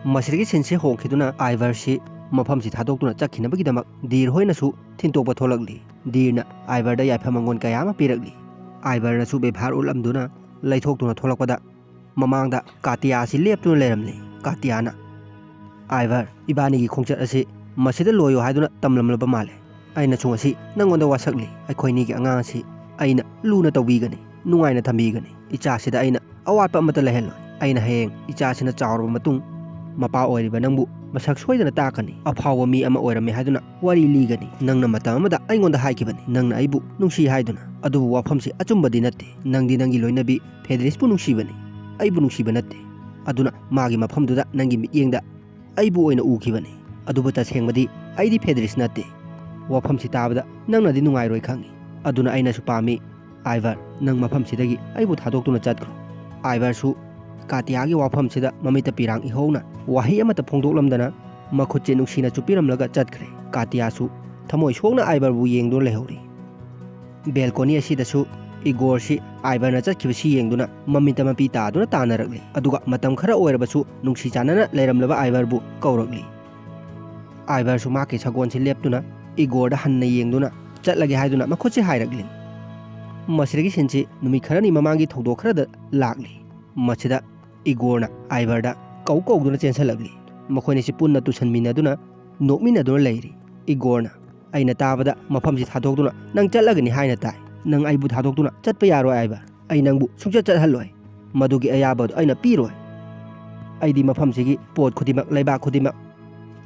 ꯃꯁꯤꯗꯒꯤ ꯁꯤꯟꯁꯤ ꯍꯣꯡꯈꯤꯗꯨꯅ ꯑꯥꯏꯚꯔꯁꯤ ꯃꯐꯝꯁꯤ ꯊꯥꯗꯣꯛꯇꯨꯅ ꯆꯠꯈꯤꯅꯕꯒꯤꯗꯃꯛ ꯗꯤꯔ ꯍꯣꯏꯅꯁꯨ ꯊꯤꯟꯇꯣꯛꯄ ꯊꯣꯛꯂꯛꯂꯤ꯫ ꯗꯤꯔꯅ ꯑꯥꯏꯚꯔꯗ ꯌꯥꯏꯐ ꯃꯪꯒꯣꯜ ꯀꯌꯥ ꯑꯃ ꯄꯤꯔꯛꯂꯤ꯫ ꯑꯥꯏꯚꯔꯅꯁꯨ ꯕꯦꯚꯥꯔ ꯎꯠꯂꯝꯗꯨꯅ ꯂꯩꯊꯣꯛꯇꯨꯅ ꯊꯣꯛꯂꯛꯄꯗ ꯃꯃꯥꯡꯗ ꯀꯥꯇꯤꯌꯥ ꯑꯁꯤ ꯂꯦꯞꯇꯨꯅ ꯂꯩꯔꯝꯂꯤ꯫ ꯀꯥꯇꯤꯌꯥꯅ, "ꯑꯥꯏꯚꯔ, ꯏꯕꯥꯅꯤꯒꯤ ꯈꯣꯡꯆꯠ ꯑꯁꯤ ꯃꯁꯤꯗ ꯂꯣꯏꯌꯣ ꯍꯥꯏꯗꯨꯅ ꯇꯝꯂꯝꯂꯕ ꯃꯥꯜꯂꯦ꯫ ꯑꯩꯅꯁꯨ ꯉꯁꯤ ꯅꯪꯉꯣꯟꯗ ꯋꯥꯁꯛꯂꯤ꯫ ꯑꯩꯈꯣꯏꯅꯤꯒꯤ ꯑꯉꯥꯡ ꯑꯁꯤ ꯑꯩꯅ ꯂꯨꯅ ꯇꯧꯕꯤꯒꯅꯤ, ꯅꯨꯡꯉꯥꯏꯅ ꯊꯝꯕꯤꯒꯅꯤ꯫ ꯏꯆꯥꯁꯤꯗ ꯑꯩꯅ ꯑꯋꯥꯠꯄ ꯑꯃꯠꯇ ꯂꯩꯍꯜꯂꯣꯏ꯫ ꯑꯩꯅ ꯍꯌꯦꯡ ꯏꯆꯥꯁꯤꯅ ꯆꯥꯎꯔꯕ ꯃꯇꯨꯡ, ꯃꯄꯥ ꯑꯣꯏꯔꯤꯕ ꯅꯪꯕꯨ ꯃꯁꯛ ꯁꯣꯏꯗꯅ ꯇꯥꯛꯀꯅꯤ꯫ ꯑꯐꯥꯎꯕ ꯃꯤ ꯑꯃ ꯑꯣꯏꯔꯝꯃꯤ ꯍꯥꯏꯗꯨꯅ ꯋꯥꯔꯤ ꯂꯤꯒꯅꯤ꯫ ꯅꯪꯅ ꯃꯇꯝ ꯑꯃꯗ ꯑꯩꯉꯣꯟꯗ ꯍꯥꯏꯈꯤꯕꯅꯤ, ꯅꯪꯅ ꯑꯩꯕꯨ ꯅꯨꯡꯁꯤ ꯍꯥꯏꯗꯨꯅ꯫ ꯑꯗꯨꯕꯨ ꯋꯥꯐꯝꯁꯤ ꯑꯆꯨꯝꯕꯗꯤ ꯅꯠꯇꯦ꯫ ꯅꯪꯗꯤ ꯅꯪꯒꯤ ꯂꯣꯏꯅꯕꯤ ꯐꯦꯗ꯭ꯔꯤꯁꯄꯨ ꯅꯨꯡꯁꯤꯕꯅꯤ, ꯑꯩꯕꯨ ꯅꯨꯡꯁꯤꯕ ꯅꯠꯇꯦ꯫ ꯑꯗꯨꯅ ꯃꯥꯒꯤ ꯃꯐꯝꯗꯨꯗ ꯅꯪꯒꯤ ꯃꯤꯠꯌꯦꯡꯗ ꯑꯩꯕꯨ ꯑꯣꯏꯅ ꯎꯈꯤꯕꯅꯤ꯫ ꯑꯗꯨꯕꯨ ꯇꯁꯦꯡꯕꯗꯤ ꯑꯩꯗꯤ ꯐꯦꯗ꯭ꯔꯤꯁ ꯅꯠꯇꯦ꯫" ꯋꯥꯐꯝꯁꯤ ꯇꯥꯕꯗ ꯅꯪꯅꯗꯤ ꯅꯨꯡꯉꯥꯏꯔꯣꯏ ꯈꯪꯏ꯫ ꯑꯗꯨꯅ ꯑꯩꯅꯁꯨ ꯄꯥꯝꯃꯤ, ꯑꯥꯏꯚꯔ, ꯅꯪ ꯃꯐꯝꯁꯤꯗꯒꯤ ꯑꯩꯕꯨ ꯊꯥꯗꯣꯛꯇꯨꯅ ꯆꯠꯈ꯭ꯔꯣ꯫ ꯑꯥꯏꯚꯔꯁꯨ ꯀꯥꯇꯤꯌꯥꯒꯤ ꯋꯥꯐꯝꯁꯤꯗ ꯃꯃꯤꯠꯇ ꯄꯤꯔꯥꯡ ꯏꯍꯧꯅ ꯋꯥꯍꯩ ꯑꯃꯠꯇ ꯐꯣꯡꯗꯣꯛꯂꯝꯗꯅ ꯃꯈꯨꯠꯁꯦ ꯅꯨꯡꯁꯤꯅ ꯆꯨꯞꯄꯤꯔꯝꯂꯒ ꯆꯠꯈ꯭ꯔꯦ꯫ ꯀꯥꯇꯤꯌꯥꯁꯨ ꯊꯃꯣꯏ ꯁꯣꯛꯅ ꯑꯥꯏꯚꯔꯕꯨ ꯌꯦꯡꯗꯨꯅ ꯂꯩꯍꯧꯔꯤ꯫ ꯕꯦꯜꯀꯣꯅꯤ ꯑꯁꯤꯗꯁꯨ ꯏꯒꯣꯔꯁꯤ ꯑꯥꯏꯚꯔꯅ ꯆꯠꯈꯤꯕꯁꯤ ꯌꯦꯡꯗꯨꯅ ꯃꯃꯤꯠꯇ ꯃꯄꯤ ꯇꯥꯗꯨꯅ ꯇꯥꯟꯅꯔꯛꯂꯤ꯫ ꯑꯗꯨꯒ ꯃꯇꯝ ꯈꯔ ꯑꯣꯏꯔꯕꯁꯨ ꯅꯨꯡꯁꯤ ꯆꯥꯟꯅꯅ ꯂꯩꯔꯝꯂꯕ ꯑꯥꯏꯚꯔꯕꯨ ꯀꯧꯔꯛꯂꯤ꯫ ꯑꯥꯏꯚꯔꯁꯨ ꯃꯍꯥꯛꯀꯤ ꯁꯒꯣꯜꯁꯤ ꯂꯦꯞꯇꯨꯅ ꯏꯒꯣꯔꯗ ꯍꯟꯅ ꯌꯦꯡꯗꯨꯅ ꯆꯠꯂꯒꯦ ꯍꯥꯏꯗꯨꯅ ꯃꯈꯨꯠꯁꯤ ꯍꯥꯏꯔꯛꯂꯤ꯫ ꯃꯁꯤꯗꯒꯤ ꯁꯤꯟꯁꯤ ꯅꯨꯃꯤꯠ ꯈꯔꯅꯤ ꯃꯃꯥꯡꯒꯤ ꯊꯧꯗꯣꯛ ꯈꯔꯗ ꯂꯥꯛꯂꯤ꯫ ꯃꯁꯤꯗ ꯏꯒꯣꯔꯅ ꯑꯥꯏꯚꯔꯗ ꯀꯧ ꯀꯧꯗꯨꯅ ꯆꯦꯟꯁꯤꯜꯂꯛꯂꯤ꯫ ꯃꯈꯣꯏꯅꯤꯁꯤ ꯄꯨꯟꯅ ꯇꯨꯁꯟꯃꯤꯟꯅꯗꯨꯅ ꯅꯣꯛꯃꯤꯟꯅꯗꯨꯅ ꯂꯩꯔꯤ꯫ ꯏꯒꯣꯔꯅ, "ꯑꯩꯅ ꯇꯥꯕꯗ ꯃꯐꯝꯁꯤ ꯊꯥꯗꯣꯛꯇꯨꯅ ꯅꯪ ꯆꯠꯂꯒꯅꯤ ꯍꯥꯏꯅ ꯇꯥꯏ꯫ ꯅꯪ ꯑꯩꯕꯨ ꯊꯥꯗꯣꯛꯇꯨꯅ ꯆꯠꯄ ꯌꯥꯔꯣꯏ ꯑꯥꯏꯕꯔ꯫ ꯑꯩ ꯅꯪꯕꯨ ꯁꯨꯡꯆꯠ ꯆꯠꯍꯜꯂꯣꯏ꯫ ꯃꯗꯨꯒꯤ ꯑꯌꯥꯕꯗꯨ ꯑꯩꯅ ꯄꯤꯔꯣꯏ꯫ ꯑꯩꯗꯤ ꯃꯐꯝꯁꯤꯒꯤ ꯄꯣꯠ ꯈꯨꯗꯤꯡꯃꯛ, ꯂꯩꯕꯥꯛ ꯈꯨꯗꯤꯡꯃꯛ,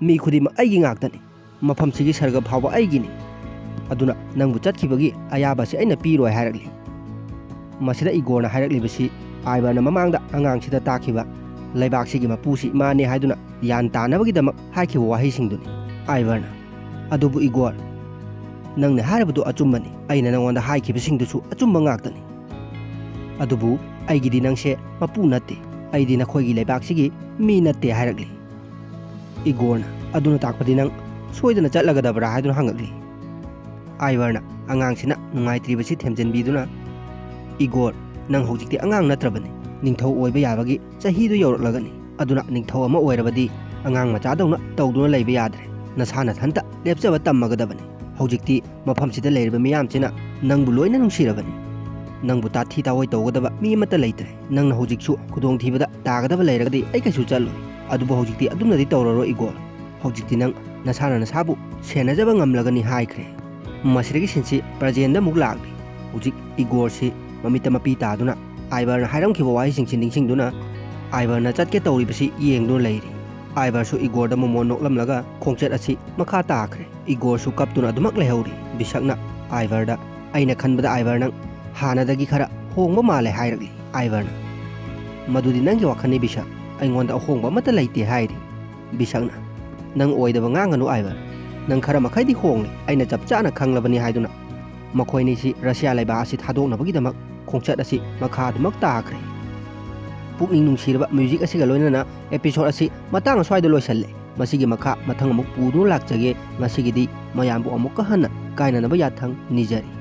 ꯃꯤ ꯈꯨꯗꯤꯡꯃꯛ ꯑꯩꯒꯤ ꯉꯥꯛꯇꯅꯤ꯫ ꯃꯐꯝꯁꯤꯒꯤ ꯁꯔꯒ ꯐꯥꯎꯕ ꯑꯩꯒꯤꯅꯤ꯫ ꯑꯗꯨꯅ ꯅꯪꯕꯨ ꯆꯠꯈꯤꯕꯒꯤ ꯑꯌꯥꯕꯁꯤ ꯑꯩꯅ ꯄꯤꯔꯣꯏ" ꯍꯥꯏꯔꯛꯂꯤ꯫ ꯃꯁꯤꯗ ꯏꯒꯣꯔꯅ ꯍꯥꯏꯔꯛꯂꯤꯕꯁꯤ ꯑꯥꯏꯕꯔꯅ ꯃꯃꯥꯡꯗ ꯑꯉꯥꯡꯁꯤꯗ ꯇꯥꯛꯈꯤꯕ ꯂꯩꯕꯥꯛꯁꯤꯒꯤ ꯃꯄꯨꯁꯤ ꯃꯥꯅꯦ ꯍꯥꯏꯗꯨꯅ ꯒ꯭ꯌꯥꯟ ꯇꯥꯅꯕꯒꯤꯗꯃꯛ ꯍꯥꯏꯈꯤꯕ ꯋꯥꯍꯩꯁꯤꯡꯗꯨꯅꯤ꯫ ꯑꯥꯏꯕꯔꯅ, "ꯑꯗꯨꯕꯨ ꯏꯒꯣꯔ, ꯅꯪꯅ ꯍꯥꯏꯔꯕꯗꯨ ꯑꯆꯨꯝꯕꯅꯤ꯫ ꯑꯩꯅ ꯅꯉꯣꯟꯗ ꯍꯥꯏꯈꯤꯕꯁꯤꯡꯗꯨꯁꯨ ꯑꯆꯨꯝꯕ ꯉꯥꯛꯇꯅꯤ꯫ ꯑꯗꯨꯕꯨ ꯑꯩꯒꯤꯗꯤ ꯅꯪꯁꯦ ꯃꯄꯨ ꯅꯠꯇꯦ꯫ ꯑꯩꯗꯤ ꯅꯈꯣꯏꯒꯤ ꯂꯩꯕꯥꯛꯁꯤꯒꯤ ꯃꯤ ꯅꯠꯇꯦ" ꯍꯥꯏꯔꯛꯂꯤ꯫ ꯏꯒꯣꯔꯅ, "ꯑꯗꯨꯅ ꯇꯥꯛꯄꯗꯤ ꯅꯪ ꯁꯣꯏꯗꯅ ꯆꯠꯂꯒꯗꯕ꯭ꯔꯥ?" ꯍꯥꯏꯗꯨꯅ ꯍꯪꯉꯛꯂꯤ꯫ ꯑꯥꯏꯕꯔꯅ ꯑꯉꯥꯡꯁꯤꯅ ꯅꯨꯡꯉꯥꯏꯇ꯭ꯔꯤꯕꯁꯤ ꯊꯦꯝꯖꯤꯟꯕꯤꯗꯨꯅ, "ꯏꯒꯣꯔ, ꯅꯪ ꯍꯧꯖꯤꯛꯇꯤ ꯑꯉꯥꯡ ꯅꯠꯇ꯭ꯔꯕꯅꯤ꯫ ꯅꯤꯡꯊꯧ ꯑꯣꯏꯕ ꯌꯥꯕꯒꯤ ꯆꯍꯤꯗꯨ ꯌꯧꯔꯛꯂꯒꯅꯤ꯫ ꯑꯗꯨꯅ ꯅꯤꯡꯊꯧ ꯑꯃ ꯑꯣꯏꯔꯕꯗꯤ ꯑꯉꯥꯡ ꯃꯆꯥꯗꯧꯅ ꯇꯧꯗꯨꯅ ꯂꯩꯕ ꯌꯥꯗ꯭ꯔꯦ꯫ ꯅꯁꯥ ꯅꯊꯟꯇ ꯂꯦꯞꯆꯕ ꯇꯝꯃꯒꯗꯕꯅꯤ꯫ ꯍꯧꯖꯤꯛꯇꯤ ꯃꯐꯝꯁꯤꯗ ꯂꯩꯔꯤꯕ ꯃꯤꯌꯥꯝꯁꯤꯅ ꯅꯪꯕꯨ ꯂꯣꯏꯅ ꯅꯨꯡꯁꯤꯔꯕꯅꯤ꯫ ꯅꯪꯕꯨ ꯇꯥꯊꯤ ꯇꯥꯑꯣꯏ ꯇꯧꯒꯗꯕ ꯃꯤ ꯑꯃꯠꯇ ꯂꯩꯇ꯭ꯔꯦ꯫ ꯅꯪꯅ ꯍꯧꯖꯤꯛꯁꯨ ꯈꯨꯗꯣꯡꯊꯤꯕꯗ ꯇꯥꯒꯗꯕ ꯂꯩꯔꯒꯗꯤ ꯑꯩ ꯀꯩꯁꯨ ꯆꯠꯂꯣꯏ꯫ ꯑꯗꯨꯕꯨ ꯍꯧꯖꯤꯛꯇꯤ ꯑꯗꯨꯝꯅꯗꯤ ꯇꯧꯔꯔꯣꯏ ꯏꯒꯣꯔ꯫ ꯍꯧꯖꯤꯛꯇꯤ ꯅꯪ ꯅꯁꯥꯅ ꯅꯁꯥꯕꯨ ꯁꯦꯟꯅꯖꯕ ꯉꯝꯂꯒꯅꯤ" ꯍꯥꯏꯈ꯭ꯔꯦ꯫ ꯃꯁꯤꯗꯒꯤ ꯁꯤꯟꯁꯤ ꯄ꯭ꯔꯖꯦꯟꯗ ꯑꯃꯨꯛ ꯂꯥꯛꯂꯤ꯫ ꯍꯧꯖꯤꯛ ꯏꯒꯣꯔꯁꯤ ꯃꯃꯤꯠꯇ ꯃꯄꯤ ꯇꯥꯗꯨꯅ ꯑꯥꯏꯕꯔꯅ ꯍꯥꯏꯔꯝꯈꯤꯕ ꯋꯥꯍꯩꯁꯤꯡꯁꯤ ꯅꯤꯡꯁꯤꯡꯗꯨꯅ ꯑꯥꯏꯕꯔꯅ ꯆꯠꯀꯦ ꯇꯧꯔꯤꯕꯁꯤ ꯌꯦꯡꯗꯨꯅ ꯂꯩꯔꯤ꯫ ꯑꯥꯏꯕꯔꯁꯨ ꯏꯒꯣꯔꯗ ꯃꯣꯃꯣꯟ ꯅꯣꯛꯂꯝꯂꯒ ꯈꯣꯡꯆꯠ ꯑꯁꯤ ꯃꯈꯥ ꯇꯥꯈ꯭ꯔꯦ꯫ ꯏꯒꯣꯔꯁꯨ ꯀꯞꯇꯨꯅ ꯑꯗꯨꯃꯛ ꯂꯩꯍꯧꯔꯤ꯫ ꯕꯤꯁꯛꯅ ꯑꯥꯏꯕꯔꯗ, "ꯑꯩꯅ ꯈꯟꯕꯗ ꯑꯥꯏꯕꯔ ꯅꯪ ꯍꯥꯟꯅꯗꯒꯤ ꯈꯔ ꯍꯣꯡꯕ ꯃꯥꯜꯂꯦ" ꯍꯥꯏꯔꯛꯂꯤ꯫ ꯑꯥꯏꯕꯔꯅ, "ꯃꯗꯨꯗꯤ ꯅꯪꯒꯤ ꯋꯥꯈꯜꯅꯤ ꯕꯤꯁꯛ, ꯑꯩꯉꯣꯟꯗ ꯑꯍꯣꯡꯕ ꯑꯃꯠꯇ ꯂꯩꯇꯦ" ꯍꯥꯏꯔꯤ꯫ ꯕꯤꯁꯛꯅ, "ꯅꯪ ꯑꯣꯏꯗꯕ ꯉꯥꯡꯒꯅꯨ ꯑꯥꯏꯕꯔ, ꯅꯪ ꯈꯔ ꯃꯈꯩꯗꯤ ꯍꯣꯡꯂꯦ, ꯑꯩꯅ ꯆꯞ ꯆꯥꯅ ꯈꯪꯂꯕꯅꯤ" ꯍꯥꯏꯗꯨꯅ ꯃꯈꯣꯏꯅꯤꯁꯤ ꯔꯁꯤꯌꯥ ꯂꯩꯕꯥꯛ ꯑꯁꯤ ꯊꯥꯗꯣꯛꯅꯕꯒꯤꯗꯃꯛ ꯈꯣꯡꯆꯠ ꯑꯁꯤ ꯃꯈꯥ ꯑꯗꯨꯃꯛ ꯇꯥꯈ꯭ꯔꯦ꯫ ꯄꯨꯛꯅꯤꯡ ꯅꯨꯡꯁꯤꯔꯕ ꯃ꯭ꯌꯨꯖꯤꯛ ꯑꯁꯤꯒ ꯂꯣꯏꯅꯅ episode ꯑꯁꯤ ꯃꯇꯥꯡ ꯑꯁ꯭ꯋꯥꯏꯗ ꯂꯣꯏꯁꯜꯂꯦ꯫ ꯃꯁꯤꯒꯤ ꯃꯈꯥ ꯃꯊꯪ ꯑꯃꯨꯛ ꯄꯨꯗꯨꯅ ꯂꯥꯛꯆꯒꯦ꯫ ꯉꯁꯤꯒꯤꯗꯤ ꯃꯌꯥꯝꯕꯨ ꯑꯃꯨꯛꯀ ꯍꯟꯅ ꯀꯥꯏꯅꯅꯕ ꯌꯥꯊꯪ ꯅꯤꯖꯔꯤ꯫